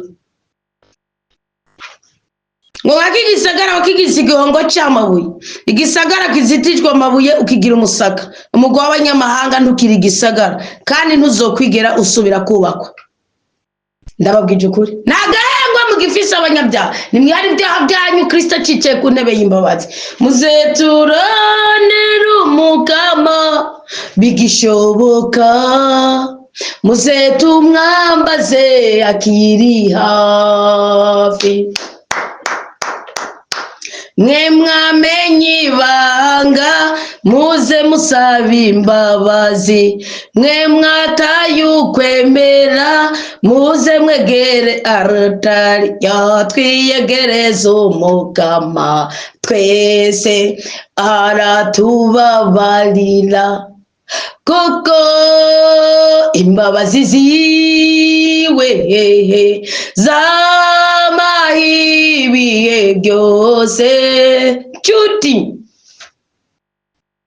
Ngo wake igisagara wakigize igihongo cy'amabuye, igisagara kizitijwe amabuye ukigira umusaka. Umugwi w'abanyamahanga ntukiri igisagara, kandi ntuzokwigera usubira kubakwa. Ndababwije ukuri, ntagahengwa mugifise abanyabyaha. Nimwihare ibyaha byanyu, Kristo acicaye ku ntebe y'imbabazi. Muze turanire umukama bigishoboka, muze tumwambaze akiri hafi. Mwe mwamenye ibanga, muze. musabe imbabazi. Mwe mwataye ukwemera, muze mwegere arutari, twiyegereze Umukama twese, aratubabarira, kuko imbabazi ziwe zamaho ibihe byose. Nshuti,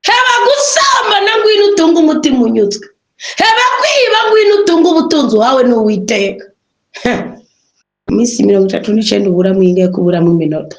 heba gusambana, ngwino utunge umutima unyuzwe. Heba kwiba, ngwino utunge ubutunzi uhawe n'Uwiteka. Iminsi 39 uburamo ingahe? Kuburamo iminota.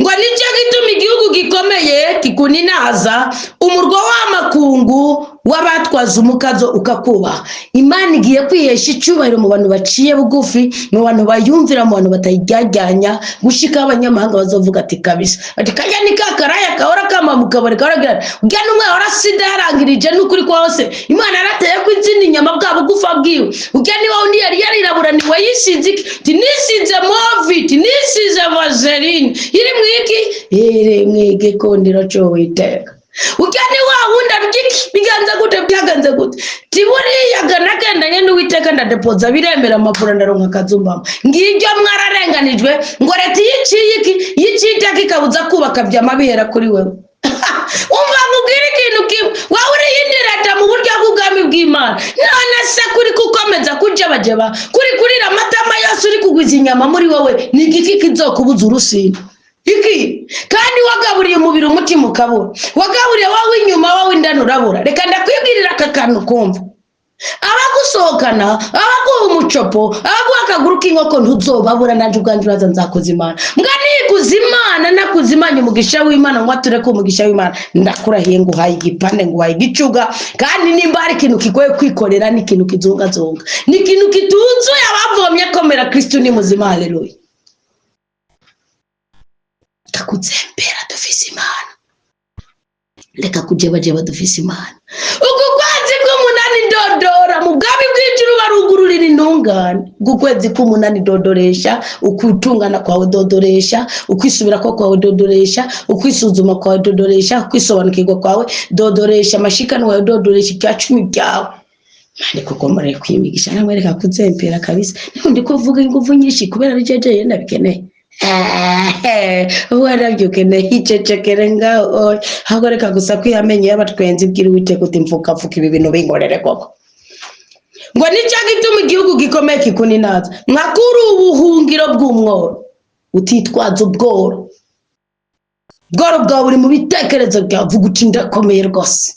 Ngo nicyo gituma igihugu gikomeye kikuninaza, umurwa w'amakungu w'abatwaza umukazo ukakubaha. Imana igiye kwihesha icyubahiro mu bantu baciye bugufi, mu bantu bayumvira, mu bantu batayijyajyanya, gushikaho abanyamahanga bazovuga ati: "Kabisa." Ati: "Kajya ni ka karaya kahora kama mu kabari, kahora gira ujya n'umwe wahora sida yarangirije." N'ukuri kose Imana yarateye ko izindi nyama bwa bugufa bwiwe. Ujya niba undi yari yarirabura, yisize iki? Ati: "Nisize Movit, nisize Vaseline iri mu iki, iri mu igikundiro cy'Uwiteka." Ujya ni wa wundi arya iki? Bigenze gute? Byagenze gute? Tiburiya nagendanye n'Uwiteka, ndadepoza, biremera amavura, ndaronka akazumbamo. Ngibyo mwararenganijwe. Ngo leta iyo iciye iki, iyo iciye iteka ikabuza kubaka, byama bihera kuri wewe. Umva nkubwire ikintu kimwe: wowe uri iyindi leta mu buryo bw'ubwami bw'Imana. None se kuri kukomeza kujabajaba, kuri kurira amatama yose, uri kugwiza inyama muri wowe, ni igiki kizokubuza urusina iki? Kandi wagaburiye umubiri, umutima ukabura. Wagaburiye wowe inyuma, wowe indani urabura. Reka ndakwibwirira aka kantu kumva: abagusohokana, abaguha umucopo, abaguha akaguru k'inkoko, ntuzobabura. Nanjye ubwanjye uraza nzakoza Imana. Mbwa niguze Imana, nakuze Imana, umugisha w'Imana, ngo atureke umugisha w'Imana. Ndakurahiye, nguhaye igipande, nguhaye igicuga. Kandi nimba hari ikintu kigoye kwikorera, ni ikintu kizungazunga, ni ikintu kituzuye abavomye. Komera, Kristu ni muzima, haleluya. Reka kuzembera, dufise Imana. Reka kujebajeba, dufise Imana. Uku kwezi k'umunani, dodora mu bwami bw'ijuru, barugururira intungane. Uku kwezi k'umunani, dodoresha ukutungana kwawe, dodoresha ukwisubira ko kwawe, dodoresha ukwisuzuma kwawe, dodoresha ukwisobanukirwa kwawe, dodoresha amashikanwa yawe, dodoresha icya cumi byawe. Mani kuko mureke kwimigisha namwe, reka kuzempera kabisa. Niho ndi kuvuga ingufu nyinshi kubera ari jeje ndabikeneye. Ubu nabyo ukeneye, icecekere ngaho. Ahubwo reka gusa kwihamenye y'abatwenzi. Bwira Uwiteka uti: "Mfuka, mfuka ibi bintu binkorere koko." Ngo nicyo gituma igihugu gikomeye kikuninaza, nka kuri ubuhungiro bw'umworo. Utitwaza ubworo, ubworo bwawe buri mu bitekerezo byawe. Vuga uti: "Ndakomeye rwose."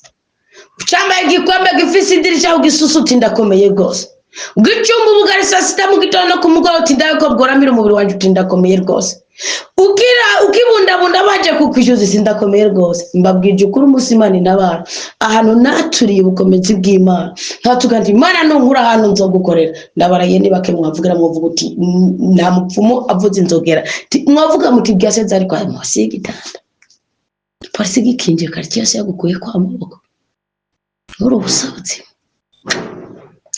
Ucambaye igikombe gifise idirisha ugisusu, uti: "Ndakomeye rwose." Ugicumba ubugari saa sita, mu gitondo no ku mugoroba, uti: "Ndawe ko bworamira umubiri wanjye." Uti: "Ndakomeye rwose." Ukira ukibundabunda baje kukwishyuza isi: "Ndakomeye rwose." Mbabwije ukuri, umunsi Imana intabara, ahantu naturiye ubukomezi bw'Imana, nkatuga nti: "Imana, nunkura ahantu nzogukorera." Ndabarahiye, nibake mwavugira, mwavuga uti: "Nta mupfumu avuze inzogera." Mwavuga muti: "Byaseze." Ariko aya munsi y'igitanda polisi gikinjiye karitsiye yose yagukuye kwa maboko uri ubusabutse.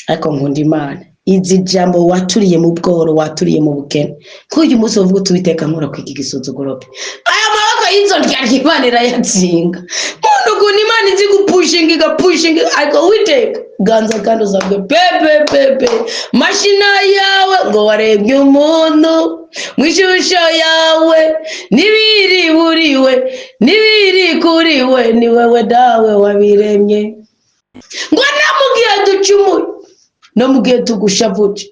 Ariko nkunda Imana izi jambo waturiye mu bworo, waturiye mu bukene. Nk'uyu munsi uvuga uti: "Uwiteka, nkura kwiga igisuzuguro pe." Aya maboko y'izo ndyarya Imana irayatsinga. Muntu, ukuntu Imana izi gupushinga, igapushinga. Ariko Uwiteka ganza, kandi uzabwe pe pe pe pe mashina yawe. Ngo warebye umuntu mu ishusho yawe, n'ibiri buriwe n'ibiri kuri we, ni wewe Dawe wabiremye. Ngo no mu gihe ducumuye, no mu gihe tugushavuje,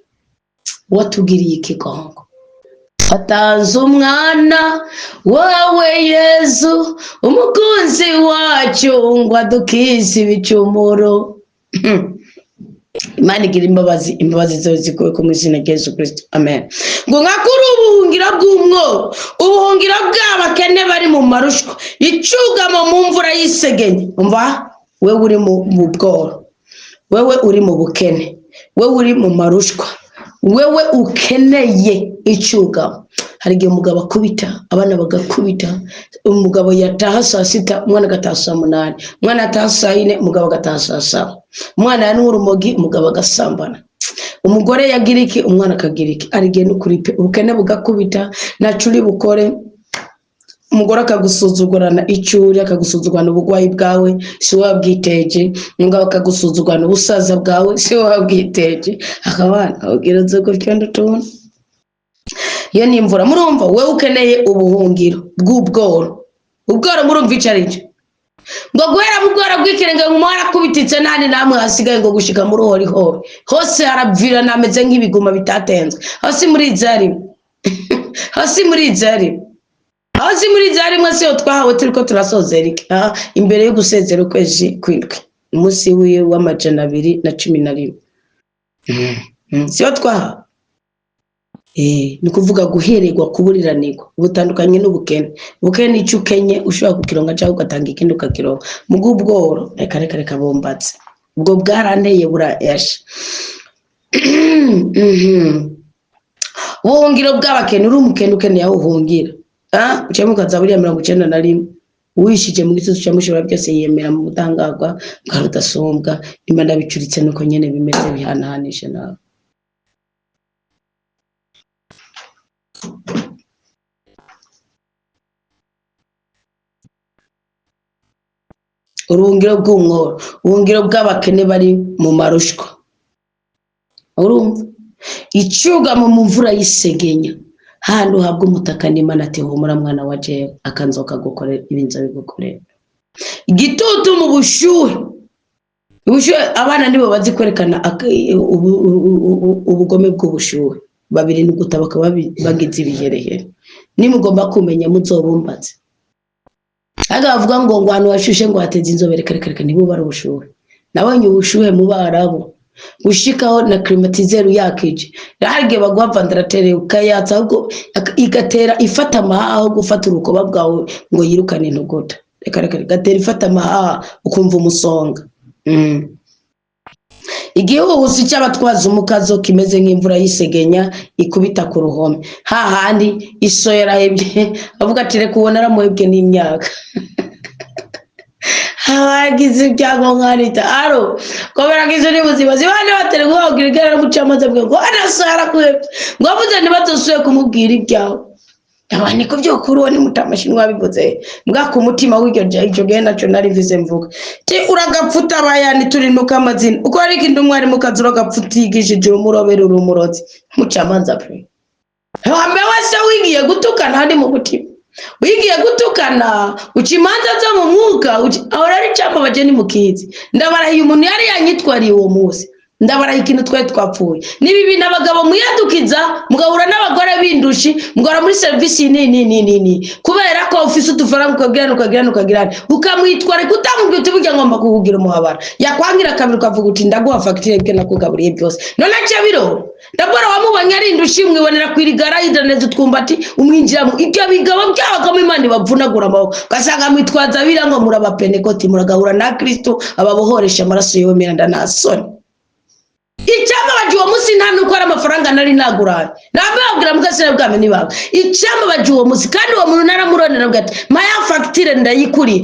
watugiriye ikigongo, watanze umwana wawe Yezu, umukunzi wacu, ngo adukize ibicumuro. Imana igira imbabazi, imbabazi zawe zikuwe ku izina rya Yesu Kirisito, amen. Ngo nka kuri ubuhungiro bw'umworo, ubuhungiro bw'abakene bari mu marushwa, icugamo mu mvura y'isegenye. Umva, wewe uri mu bworo, wewe uri mu bukene, wewe uri mu marushwa, wewe ukeneye icugamo. Hari igihe umugabo akubita, abana bagakubita. Umugabo yataha saa sita, umwana agataha saa munani. Umwana yataha saa yine, umugabo agataha saa saba. Umwana yanywa urumogi, umugabo agasambana. Umugore yagira iki, umwana akagira iki. Hari igihe n'ukuri pe ubukene bugakubita, ntaco uri bukore. Umugore akagusuzugurana icyo uri, akagusuzugurana uburwayi bwawe, si wowe wabwiteje. Umugabo akagusuzugurana ubusaza bwawe, si wowe wabwiteje. Akabana abwira gutyo ndutubona iyo ni imvura. Murumva, wowe ukeneye ubuhungiro bw'ubworo. Ubworo murumva icyo ari cyo? Ngo guhera mu bworo bw'ikirenge ngo mwarakubititse, ntandi namwe hasigaye ngo gushika muri horihori hose haravira, nameze nk'ibiguma bitatenzwe. Hasi muri izari, hasi muri izari, hasi muri izari mwese yo twahawe turiko turasozera iki? Aha, imbere yo gusezera ukwezi kwindwi, umunsi wiwe w'211, siyo twahawe. Ni ukuvuga guhererwa, kuburiranirwa, butandukanye n'ubukene. Ubukene icyo ukenye ushobora kukironka cyangwa ugatanga ikindi ukakironka. Mu bw'ubworo, reka reka reka, bombatse ubwo bwaranteye burayasha. Ubuhungiro bw'abakene. Uri umukene ukeneye aho uhungira, uciyemo ukaza buriya 91, wishije mu gitutu cya Mushobora byose, yiyemera mu budahangarwa bwa Rudasumbwa. Nimba ndabicuritse nuko nyene bimeze, bihanahanishe nawe. Uruhungiro bw'umworo, ubuhungiro bw'abakene bari mu marushwa. Urumva icyugamo mu mvura y'isegenya, handi uhabwa umutaka n'Imana ati humura mwana wa jewe, akanzoka gukorera ibinzo bigukorera. Igitutu mu bushyuhe, ubushyuhe abana nibo bazi kwerekana ubugome bw'ubushyuhe. Babiri ni guta bakaba bagize ibiherehere. Nimugomba kumenya muzobumbatse. Ariko bavuga ngo ahantu hashushe ngo hateze inzobere, reka reka reka, ntibubare ubushuhe. Nabonye ubushuhe mu Barabu gushikaho na climatiseur yakije, harya baguha ventilateur ukayatsa, ahubwo igatera ifata amahaha aho gufata urukoba bwawe ngo yirukane intugota. Reka reka, igatera ifata amahaha ukumva umusonga. Igihuhusi cy'abatwaza umukazo kimeze nk'imvura y'isegenya ikubita ku ruhome, hahandi iso yarahebye avuga ati reka ubona aramuhebwe n'imyaka. Abagize ibyago nkanita aro kubera ko izo ni buzima zibane batari guhabwa igare n'umucamanza avuga ngo anaso yarakuhebye, ngo avuze ntibatosuye kumubwira ibyawe. Aba niko byokuri uwo ni mutamashinwa wabivuze mbwa ku mutima w'iryo icyo gihe nacyo nari mvize mvuga ti uragapfuta abayani turinuka amazina uko ariko indi umwarimu kazi uragapfuta yigishije urumurobera urumurozi mucamanza pe. Hambe wese wigiye gutukana handi mu mutima wigiye gutukana, uca imanza zo mu mwuka, aho rero icyambabaje ni mukizi. Ndabarahiye umuntu yari yanyitwariye uwo munsi, ndabarahiye ikintu twari twapfuye. Niba ibintu abagabo mwiyadukiza mugahura n'abagore b'indushi, mugahora muri serivisi nini nini nini, kubera ko ufise udufaranga ukagirana ukagirana ukagirana, ukamwitwarika utamubwira uti burya ngomba kukugira umuhabara, yakwangira kabiri ukavuga uti ndaguha fagitire ibyo nakugaburiye byose. None aca biro ndabona wamubonye ari indushi, mwibonera ku irigara yidaneza utwumbati, umwinjiramo. Ibyo bigabo byabagamo Imana ibavunagura amaboko, ugasanga mwitwaza biriya ngo murabapenekoti, muragahura na Kristo ababohoresha amaraso yiwe miranda nta soni. Icyambabaje uwo munsi nta nuko ari amafaranga nari naguraye, nababwira mugasira bwame nibanga. Icyambabaje uwo munsi kandi uwo muntu naramuronera avuga ati maya fagitire ndayikuriye,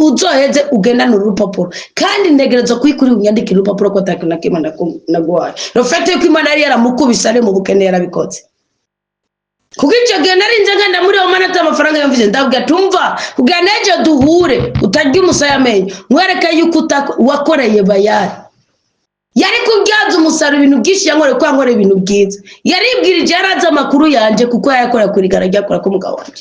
uzoheze ugendane uru rupapuro, kandi ntegereza kuyikuri unyandikire urupapuro ko atakintu na kimwe naguhaye. Rufate yuko Imana yari yaramukubise ari mu bukene yarabikoze. Kuko icyo gihe narinze ngenda muri uwo mana amafaranga yumvise, ndabwira tumva kugira n'ejo duhure utarya umusaya amenyo, nkwereke yuko wakoreye bayari. Yari kubyaza umusaruro ibintu byinshi yankoreye, kuko yankoreye ibintu byiza. Yaribwirije, yarazi amakuru yanjye kuko yayakorera kuri igara ryakora ko umugabo wanjye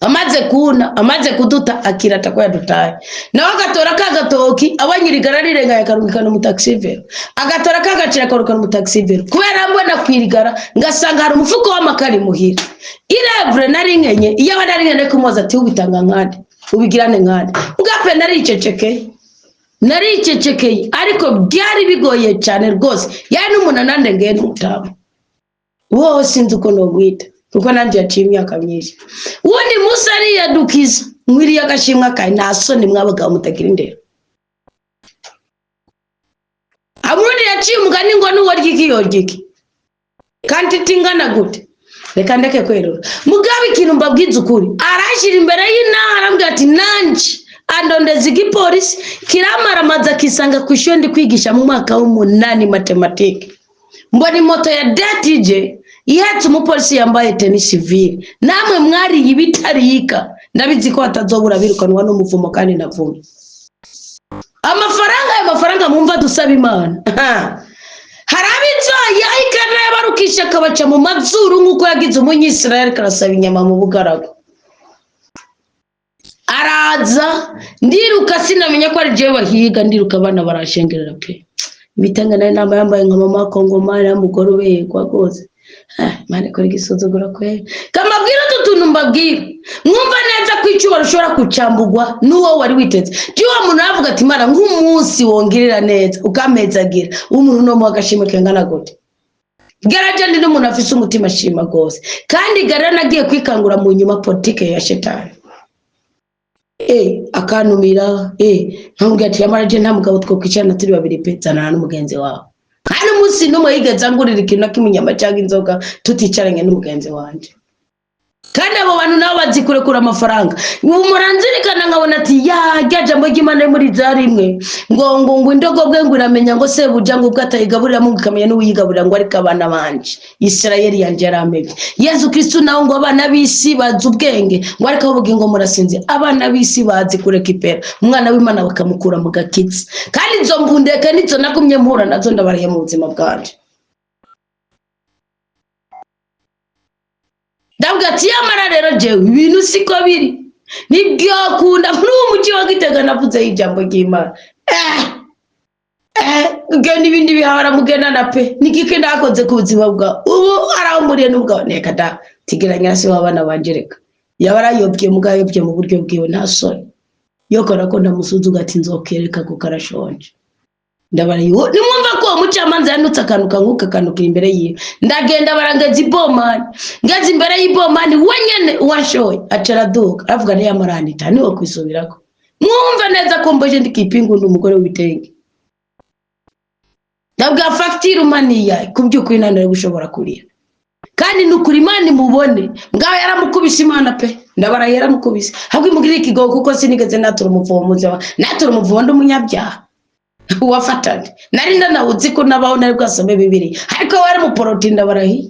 amaze kuna, amaze kuduta akirata ko yadutaye, nawe agatora ka gatoki abonye irigara rirengaye akarungikana umutaxivero, agatora ka gaciro akarungikana umutaxivero. Kubera mbona ku irigara ngasanga hari umufuko w'amakara imuhira, irevure nari nkenye, iyo aba nari nkeneye kumubaza ati ubitanga nkande ubigirane nkande, ubwape naricecekeye, naricecekeye, ariko byari bigoye cyane rwose. Yari n'umunanande ngende n'umutamu wowe sinzi uko nogwita kuko nanjye yaciye imyaka myinshi. Uwundi munsi ariyadukiza nkwiriye agashimwa kawe, nta soni mwabagabo mutagira indero. Aburundi yaciye umugani ngo nuworya iki yorya iki kandi itingana gute. Reka ndeke kwerura mugabo ikintu mbabwiza ukuri, arashyira imbere y'inaha arambwira ati nanje andondeza igipolisi kiramaramaza kisanga ku ishuri ndi kwigisha mu mwaka w'umunani matematike, mbona imoto ya DTJ Ihetse umupolisi yambaye tenue civile. Namwe mwariye ibitarika, ndabizi ko hatazobura birukanwa n'umuvumo. Kandi navumye amafaranga, ayo mafaranga mwumva dusaba Imana, hari ab'inzoya ikanayabarukisha, akabaca mu mazuru nk'uko yagize Umunyisirayeli karasaba inyama mu bugaragu. Araza, ndiruka, sinamenya ko ari jewe bahiga. Ndiruka, abana barashengerera pe. Ibitenge nayo namba yambaye nka mama Kongomani, y'umugore uberwa rwose. Imana ikora igisuzuguro kweri. Kamabwira utu tuntu mbabwira, mwumva neza ko icyubahiro ushobora kucambugwa n'uwo wari witeze. Uwo muntu aravuga ati: "Imana, nk'umunsi wongirira neza ukampezagira, umuntu no muha agashimwe kangana gute?" Garaje ndi n'umuntu afise umutima ashima rwose. Kandi garara nagiye kwikangura mu nyuma politike ya shetani, akantumira, nkamubwira ati: "Yamara je nta mugabo twokwicarana turi babiri pe, zanana n'umugenzi wawe." Nta n'umunsi n'umwe yigeze angurira ikintu na kimwe, inyama cyangwa inzoga, tuticaranye n'umugenzi wanje. Kandi abo bantu nabo bazi kurekura amafaranga. Ubu muranzirikana nkabona ati ya rya jambo ry'Imana muri za rimwe ngo indogobwe ngo iramenya ngo sebuja, ngo ubwo atayigaburiramo ngo ikamenya n'uwiyigaburira, ngo ariko abana banje, Isirayeli yanje yaramebye. Yezu Kristu nawe ngo abana b'isi bazi ubwenge, ngo ariko aho ngo murasinze. Abana b'isi bazi kureka ipera, umwana w'Imana bakamukura mu gakitsi. Kandi izo mbundeke nizo nagumye mpura nazo, ndabariye mu buzima bwanje. Ndavuga ati: "Yamara rero jewe ibintu siko biri, ntibyakunda." Muri uwo mujyi wa Gitega navuzeho ijambo ry'Imana, ibyo n'ibindi bihahora mugendana pe. Nigike ndakoze ku buzima bwawe ubu araho muriye n'ubwawe? Neka da, tigeranya se w'abana banje. Reka yaba arayobye, mugabo ayobye mu buryo bwiwe, nta soni yokora ko ndamusuzuga ati nzokereka kuko arashonje. Ndabaraye, nimwumva ko uwo mucamanza yanutse akantu kanguka kanukira imbere yiwe. Ndagenda, barangeza ibomani, ngeze imbere y'ibomani wenyene uwanshoye aca araduka, aravuga ntiyamarandita niwo kwisubirako. Mwumve neza ko mboje ndikipinga undi umugore w'ibitenge. Ndabwira fagitire umaniya ku by'ukuri nta gushobora kurira. Kandi ni ukuri Imana imubone ngaho yaramukubise Imana pe, ndabaraye yaramukubise ahubwo imugirire ikigogo, kuko sinigeze natura umuvumo muzima, natura umuvumo ndi umunyabyaha wafatanye nari ndanawuzi ko nabaho nari bwasome Bibiri, ariko wari umuporoti. Ndabarahiye,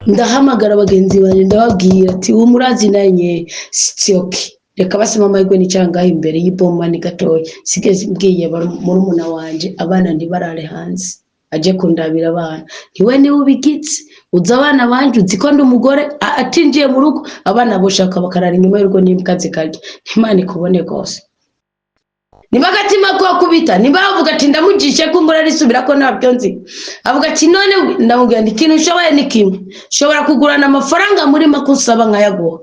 ndahamagara bagenzi banjye, ndababwira ati: "Uwo murazi nanye sitioke, reka basema amahirwe n'icyangaho imbere y'ibomani gatoya." Sigeze mbwiye murumuna wanje abana ntibarare hanze, aje kundabira abana. Ntiwe niwe ubigitse, uzi abana banje, uzi ko ndi umugore atinjiye mu rugo, abana boshaka bakarara inyuma y'urugo n'imbwa zikarya. Imana ikubone rwose. Niba agatima ko kubita, niba bavuga ati ndamugishe ko mbura risubira ko ntabyo nzi, avuga ati none ndamubwira nti ikintu ushoboye ni kimwe, nshobora kugurana amafaranga muri make usaba nkayaguha.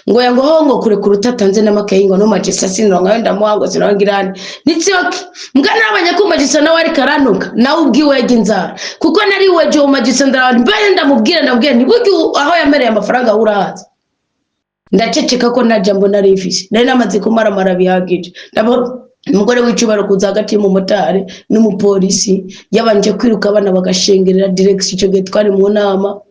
Ngo yango ho ngo kurekura utatanze n'amakayi, ngo no majisa sinonka yo ndamuha, ngo sinongirane nitsioke. Mbwa nabonye ko majisa nawe ariko aranuka, nawe ubwiwe yajya inzara, kuko nari weje uwo majisa. Ndaraba mbere, ndamubwira nti burya aho yamereye amafaranga urahazi. Ndaceceka ko nta jambo nari mfise, nari namaze kumaramara bihagije. Ndabona umugore w'icubaro kuza hagati y'umumotari n'umupolisi, yabanje kwiruka, abana bagashengerera direction. Icyo gihe twari mu nama.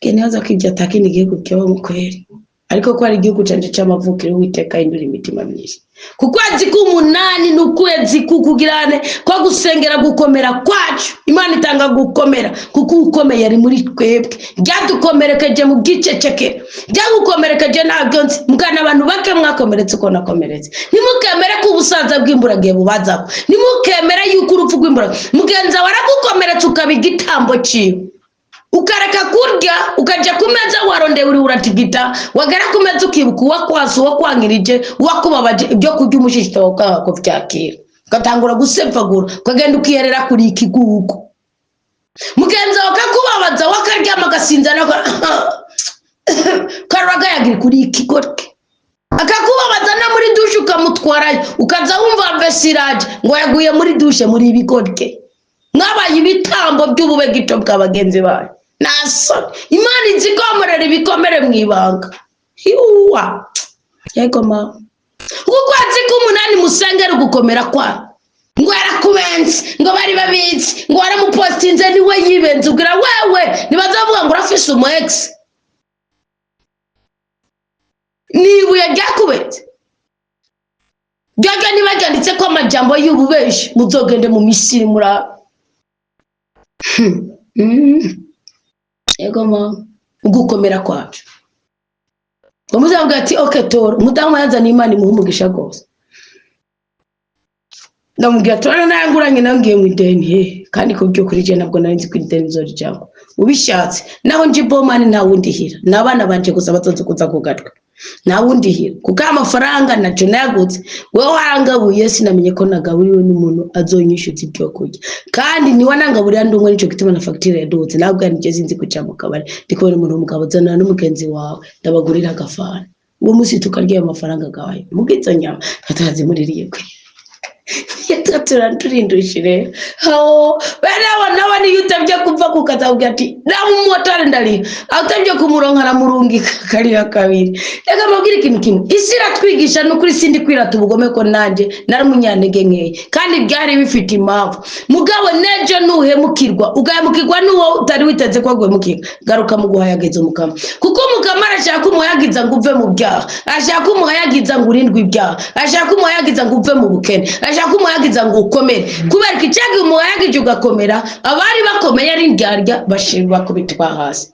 Ntibaza ko ibyo atakindi gihugu kibaho kweri, ariko ko ari igihugu canje c'amavukiro. Uwiteka ahindura imitima myinshi, ku kwezi k'umunani ni ukwezi kukugirane ko gusengera gukomera kwacu. Imana itanga gukomera kuko ukomeye ari muri twebwe. Ryadukomerekeje mu bwiceceke, ryagukomerekeje ntabyo nzi mbwana. Abantu bake mwakomeretse uko nakomeretse. Ntimukemere ko ubusaza bw'imburagihe bubazaho, ntimukemere yuko urupfu rw'imburagihe. Mugenzi wawe aragukomeretsa, ukaba igitambo ciwe, ukareka kurya, ukajya ku meza warondeye uri uratigita, wagera ku meza ukibuka uwakwasa, uwakwangirije, uwakubabaje, ibyo kurya umushishito ukanga kuvyakira, ugatangura gusevagura, ukagenda ukiherera kuri ikigugu. Mugenzi wawe akakubabaza, wakaryama agasinzira, karagayagira kuri ikigoryi, akakubabaza no muri dushe ukamutwarayo, ukaza wumva vesiraje ngo yaguye muri dushe. Muri ibigoryi mwabaye ibitambo by'ubube gito bwa bagenzi banyu. Nasoni Imana izi komorera ibikomere mu ibanga. Yuwa, yego mama, ukwezi k'umunani musengere ugukomera kwayo. Ngo yarakubenze, ngo bari babizi, ngo waramupostinze, niwe yibenze. Ubwira wewe ntibazavuga ngo urafise umu ex, ni ibuye ryakubenze ryaga. Niba ryanditse ko amajambo y'ububeshi, muzogende mu Misiri murabe. Yego mama, ugukomera kwacu. Umuzavuga ati okay tora. Umudamu yazaniye, Imana imuha umugisha rwose. Ndamubwira tora nayanguranye nawe ngiye mu ideni he? Kandi ku by'ukuri je ntabwo nari nzi ko ideni nzorijamwo. Ubishatse naho nje bomani, nta wundihira, ni abana banje gusa bazoza kuza kugatwa, nta wundihira, kuko aya mafaranga naco nayagutse. Wewe warangabuye, sinamenye ko nagaburiwe n'umuntu azonyishyuza ibyo kurya, kandi niwe nangaburira ndi umwe. Nico gituma na fagitire yadutse. Nabwo nje sinzi kuja mu kabari ndi kubona umuntu w'umugabo. Zanana n'umugenzi wawe, ndabagurira agafana. Uwo munsi tukarya ayo mafaranga gawaye mugizo nyama tutazimuririye kwe turindushe rero. Aho bene abo nabo niyo utabye kuva ku kazi, akubwira ati nawe umumotari ndariha, aho utabye kumuronka aramurungika kariha kabiri. Reka mbabwire ikintu kimwe isi iratwigisha. Ni ukuri sindi kwirata ubugome, ko nanjye nari umunyantege nkeya kandi byari bifite impamvu. Mugabo nejo nuhemukirwa, ugahemukirwa n'uwo utari witeze ko aguhemukirwa, garuka mu guhayagiza Umukama, kuko Umukama arashaka ko umuhayagiza ngo uve mu byaha, arashaka ko umuhayagiza ngo urindwe ibyaha, arashaka ko umuhayagiza ngo uve mu bukene, arashaka ko umuhayagiza ngo ukomere. Kubera ko icyagihe umuhayagije ugakomera, abari bakomeye ari indyarya bakubitwa hasi.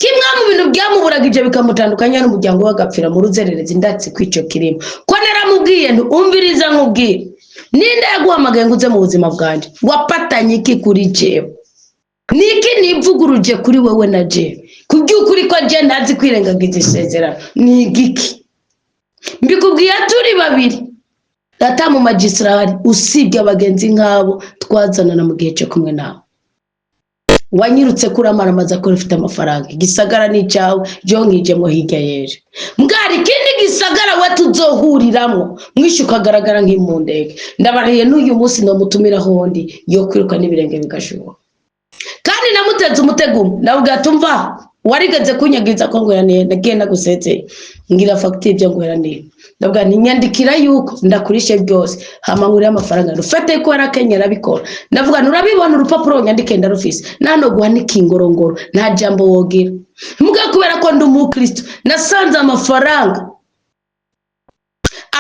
Kimwe mu bintu byamuburagije bikamutandukanya n'umuryango we, agapfira mu ruzererezi, ndatse kw'icyo kirimo ko naramubwiye nti: "Umviriza nkubwire, ninde yaguhamagaye ngo uze mu buzima bwanjye? Wapatanye iki kuri jewe? Niki nivuguruje kuri wewe na jewe? Ku by'ukuri ko je ntazi kwirengagiza isezerano, ni igiki? Mbikubwiye turi babiri." Data mu magisirari, usibye abagenzi nk'abo twazanana mu gihe cyo kumwe nawe, wanyirutse kuri amaramaza ko ufite amafaranga. Igisagara ni icyawe, jewe nkijemo hirya y'ejo. Mbwari ikindi gisagara we tuzohuriramo, mwishe ukagaragara nk'impundege. Ndabariye n'uyu munsi nomutumira hondi yo kwiruka n'ibirenge bigashuha. Kandi namuteze umutego umwe, ndabwira ati: "Umva, warigeze kunyagiza ko ngweraniye, nagiye nagusezeye ngira fagitire ibyo ngweraniye." Ndavuga nti: "Nyandikira yuko ndakurishe byose, hama ngurire amafaranga." Rufate ko yarakenye arabikora. Ndavuga nti: "Urabibona, urupapuro nyandike ndarufise, nano guha n'ikingorongoro, nta jambo wogira." Mbwa kubera ko ndi umukristo, nasanze amafaranga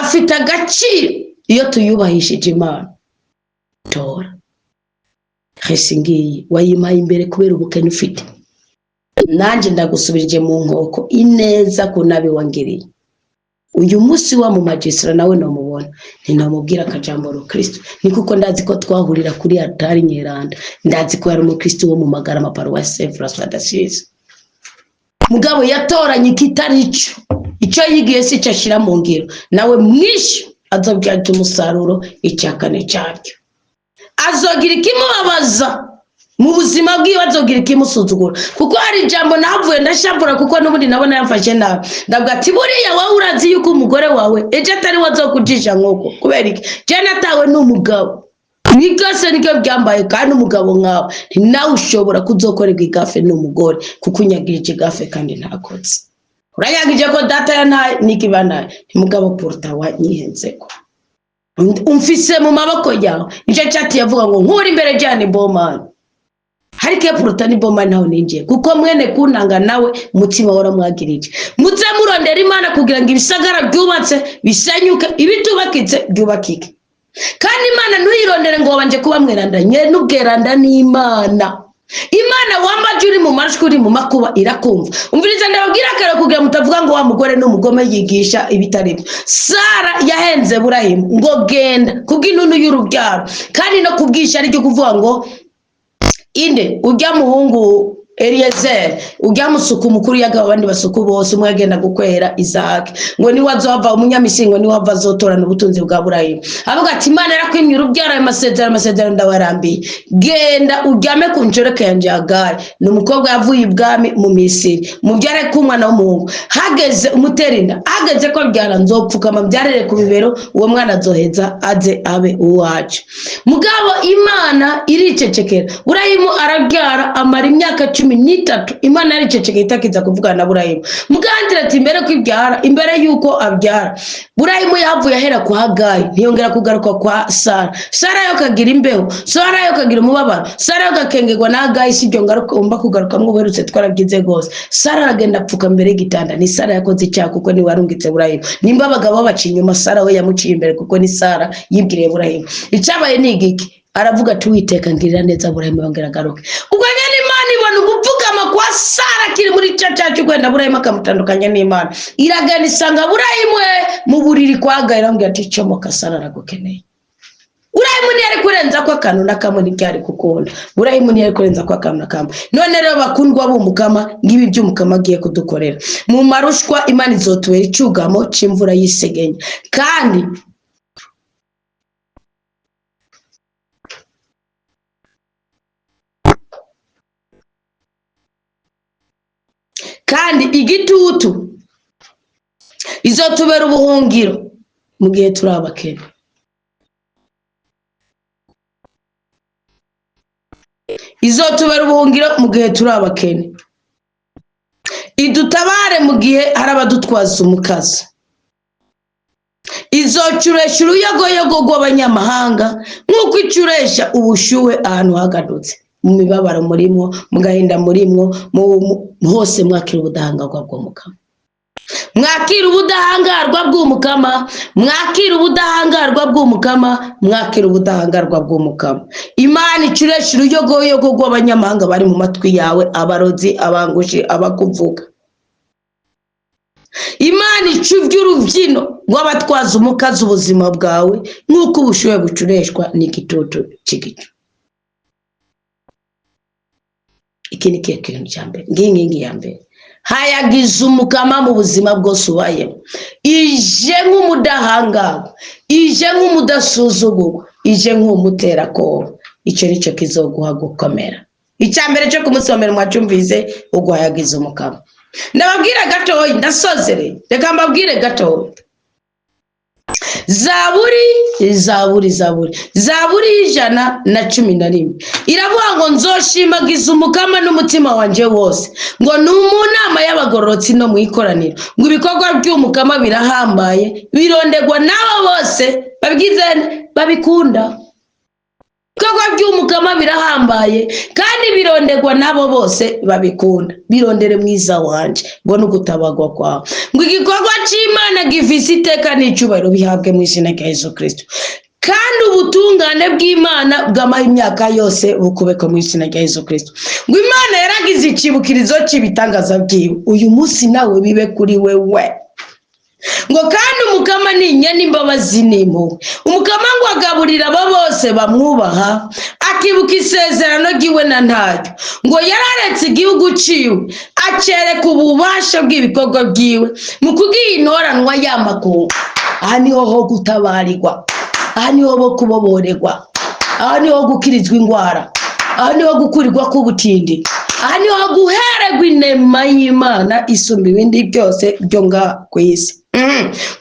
afite agaciro iyo tuyubahishije Imana. Tora hesi ngiyi wayimpaye imbere kubera ubukene ufite, nanjye ndagusubirije mu nkoko ineza ku nabi wangiriye. Uyu munsi wa mu magisira nawe namubona ntinamubwira akajambo rukristo, ni kuko ndazi ko twahurira kuri altari nyeranda. Ndazi ko yari umukristo wo mu Magarama, paruwasi Saint François d'Assise. Mugabo yatoranye ikitari cyo, icyo yigiye si cyo ashyira mu ngiro. Nawe mwinshi azobyaza umusaruro icya kane cyabyo, azogira ikimubabaza mu buzima bwiwe, azogira ikimusuzugura. Kuko hari ijambo navuye ndashavura, kuko n'ubundi nabona yamfashe nabi. Ndavuga ati: "Buriya wowe urazi yuko umugore wawe ejo atari we azokujisha nk'uko. Kubera iki? Je natawe n'umugabo, ni byose nibyo byambaye. Kandi umugabo nkawe nawe ushobora kuzokorerwa igafe n'umugore, kuko unyagirije igafe kandi ntakotse. Uranyagije ko data yantaye nikibanaye ntimugabo puruta wanyihenzeko, umfise mu maboko yawe." Nicyo cyati yavuga ngo nkuri imbere cyane bomani hariko puruta ni bomani ntaho ninjiye, kuko mwene kunanga nawe umutima waramwagirije. Muze murondera Imana kugira ngo ibisagara byubatse bisenyuke, ibitubakitse byubakike. Kandi Imana ntuyirondere ngo wabanje kuba mweranda nye n'ubweranda n'Imana. Imana wambaje uri mu majwi, uri mu makuba, irakumva. Umviriza ndababwira kare, kugira mutavuga ngo wa mugore n'umugome yigisha ibitari byo. Sara yahenze Burahimu ngo genda kubw'inunu y'urubyaro, kandi no kubwisha ari ryo kuvuga ngo inde ujya muhungu Eliezer, ujya musuku mukuru yagaba abandi basuku bose, umwe agenda gukwera Isaac, ngo niwe azova umunyamisiri, ngo niwe ava azotorana ubutunzi bwa Burayimu. Avuga ati: "Imana yarakwimye urubyaro, ayo masezerano ndawarambiye. Genda uryame ku nshoreke yanje Hagari." Ni umukobwa yavuye ibwami mu Misiri. "Mubyare ku mwana w'umuhungu, hageze umutera inda, hageze ko abyara nzopfukama mbyarire ku bibero, uwo mwana azoheza aze abe uwacu." Mugabo Imana iricecekera. Burayimu arabyara, amara imyaka 13. Imana yaricecekeye, itakiza kuvugana na Burayimu. Mugandira ati imbere ko ibyara, imbere y'uko abyara, Burayimu yavuye ahera kwa Hagayi, ntiyongera kugaruka kwa Sara. Sara yo kagira imbeho, Sara yo kagira umubabaro, Sara yo gakengerwa na Hagayi. Si ibyo ngaruka umva kugarukamwo uherutse, twarabyize rwose. Sara aragenda apfuka mbere y'igitanda. Ni Sara yakoze icyaha, kuko niwe warungitse Burayimu. Nimba abagabo babaciye inyuma, Sara we yamuciye imbere, kuko ni Sara yibwiriye Burayimu. Icyabaye ni igiki? Aravuga ati: "Uwiteka ngirira neza, Aburahimu yongera agaruke." Ubwo nyine Imana ibona ugupfukama kwa Sara kiri muri cya cyacu wenda Aburahimu akamutandukanya n'Imana, iragenda isanga Aburahimu we mu buriri kwa Hagari, iramubwira ati: "Comoka, Sara aragukeneye." Burahimu ntiyari kurenza ko akantu na kamwe, ntibyari gukunda. Burahimu ntiyari kurenza ko akantu na kamwe. None rero, bakundwa b'Umukama, ngibi by'Umukama agiye kudukorera mu marushwa. Imana izotubera icugamo c'imvura y'isegenya, kandi igitutu izotubera ubuhungiro mu gihe turi abakene. Izotubera ubuhungiro mu gihe turi abakene, idutabare mu gihe hari abadutwaza umukazo. Izocuresha uruyogoyogo rw'abanyamahanga nk'uko icuresha ubushyuhe ahantu hagadutse. Mu mibabaro murimwo, mu gahinda murimwo, hose, mwakira ubudahangarwa bw'Umukama, mwakira ubudahangarwa bw'Umukama, mwakira ubudahangarwa bw'Umukama, mwakira ubudahangarwa bw'Umukama. Imana icuresha uruyogoyogo rw'abanyamahanga bari mu matwi yawe, abarozi, abangushi, abakuvuga. Imana icuvye uruvyino rw'abatwaza umukazi ubuzima bwawe nk'uko ubushuhe bucureshwa n'igitutu cy'igicu. Iki ni kihe kintu cya mbere? Ngiyi nkingi ya mbere: hayagiza Umukama mu buzima bwose ubayemo. Ije nk'umudahangarwa, ije nk'umudasuzugurwa, ije nk'umuterakoba. Icyo ni cyo kizoguha gukomera. Icya mbere cyo kumusomera mwacyumvise, uguhayagiza Umukama. Ndababwira gatoya, ndasozereye, reka mbabwire gatoya. Zaburi, Zaburi, Zaburi, Zaburi y'111 iravuga ngo: "Nzoshimagiza Umukama n'umutima wanjye wose, ngo ni mu nama y'abagororotsi no mu ikoraniro." Ngo ibikorwa by'Umukama birahambaye, birondegwa n'abo bose babigize, babikunda. Ibikorwa by'Umukama birahambaye kandi birondegwa n'abo bose babikunda. Birondere, mwiza wanje, mbone ugutabagwa kwawe. Ngo igikorwa cy'Imana gifise iteka n'icyubahiro, bihabwe mu izina rya Yesu Kirisito. Kandi ubutungane bw'Imana bw'amaho imyaka yose, bukubeko mu izina rya Yesu Kirisito. Ngo Imana yaragize icibukirizo cy'ibitangaza byiwe, uyu munsi nawe bibe kuri wewe. Ngo kandi Umukama ni imbabazi n'impuhwe. Umukama ngo agaburira abo bose bamwubaha, akibuka isezerano ry'iwe na ntaryo. Ngo yararetse igihugu ciwe, acereka ububasha bw'ibikorwa byiwe mu kugiha intoranwa y'amakungu. Aha niho ho gutabarirwa, aha niho ho kuboborerwa, aha niho gukirizwa indwara, aha niho gukurirwa k'ubutindi, aha niho guhererwa inema y'Imana isumba ibindi byose byo ngaha ku isi.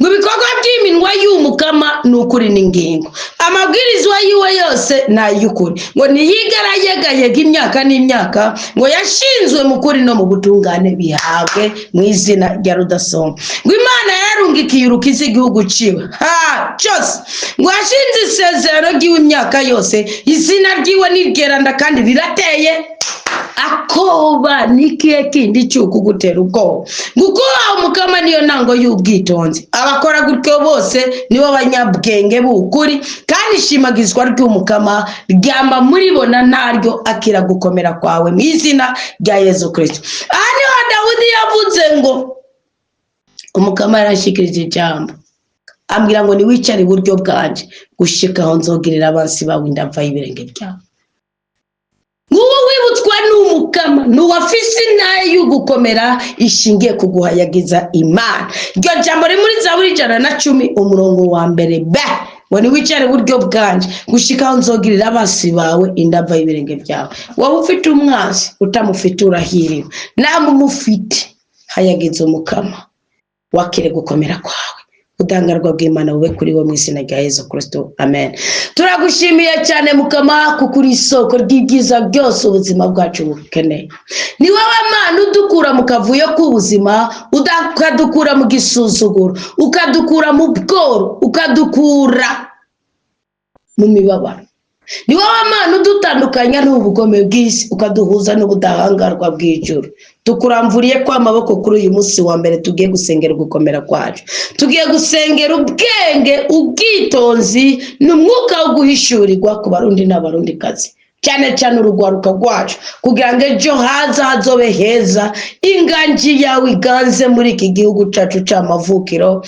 Ngo ibikorwa by'iminwa y'Umukama ni ukuri n'ingingo, amabwirizwa yiwe yose ni ay'ukuri. Ngo ntiyigera yegayega imyaka n'imyaka, ngo yashinzwe mu kuri no mu butungane, bihabwe mu izina rya Rudasonga. Ngo Imana yararungikiye urukiza igihugu ciwe ha cyose, ngo yashinze isezerano ry'iwe imyaka yose. Izina ryiwe ni ryeranda kandi rirateye akoba. Nikihe kindi cy'uko gutera ubwoba? Gukubaha Umukama niyo ntango y'ubwitonzi, abakora gutyo bose nibo banyabwenge b'ukuri. Kandi ishimagizwa ry'Umukama ryamba muri bo na ntaryo. Akira gukomera kwawe mu izina rya Yezu Kirisito. Aha niho Dawudi yavuze ngo: "Umukama yarashyikirije ijambo, ambwira ngo niwicare iburyo bwanjye gushika aho nzogirira abansi bawe indava y'ibirenge byawe." Nguwo wibutswa n'Umukama ni uwafise intaye y'ugukomera ishingiye ku guhayagiza Imana. Iryo jambo riri muri Zaburi 110, umurongo wa mbere b, ngo niwicare iburyo bwanjye gushika aho nzogirira abansi bawe indava y'ibirenge byawe. Waba ufite umwansi, utamufite urahiriwe. Namwe umufite, hayagiza Umukama, wakire gukomera kwawe. Ubudahangarwa bw'Imana bube kuri we mu izina rya Yesu Kirisito, amen. Turagushimiye cyane, Mukama, kuko uri isoko ry'ibyiza byose ubuzima bwacu bukeneye. Ni wowe Mana udukura mu kavuyo k'ubuzima, ukadukura mu gisuzuguro, ukadukura mu bworo, ukadukura mu mibabaro. Ni wowe Mana udutandukanya n'ubugome bw'isi, ukaduhuza n'ubudahangarwa bw'ijuru. Tukuramvuriye ko amaboko kuri uyu munsi wa mbere tugiye gusengera gukomera kwacu, tugiye gusengera ubwenge, ubwitonzi n'umwuka wo guhishurirwa ku Barundi n'Abarundikazi, cyane cyane urugwaruka rwacu, kugira ngo ejo haza hazobe heza, inganji yawe iganze muri iki gihugu cyacu cy'amavukiro.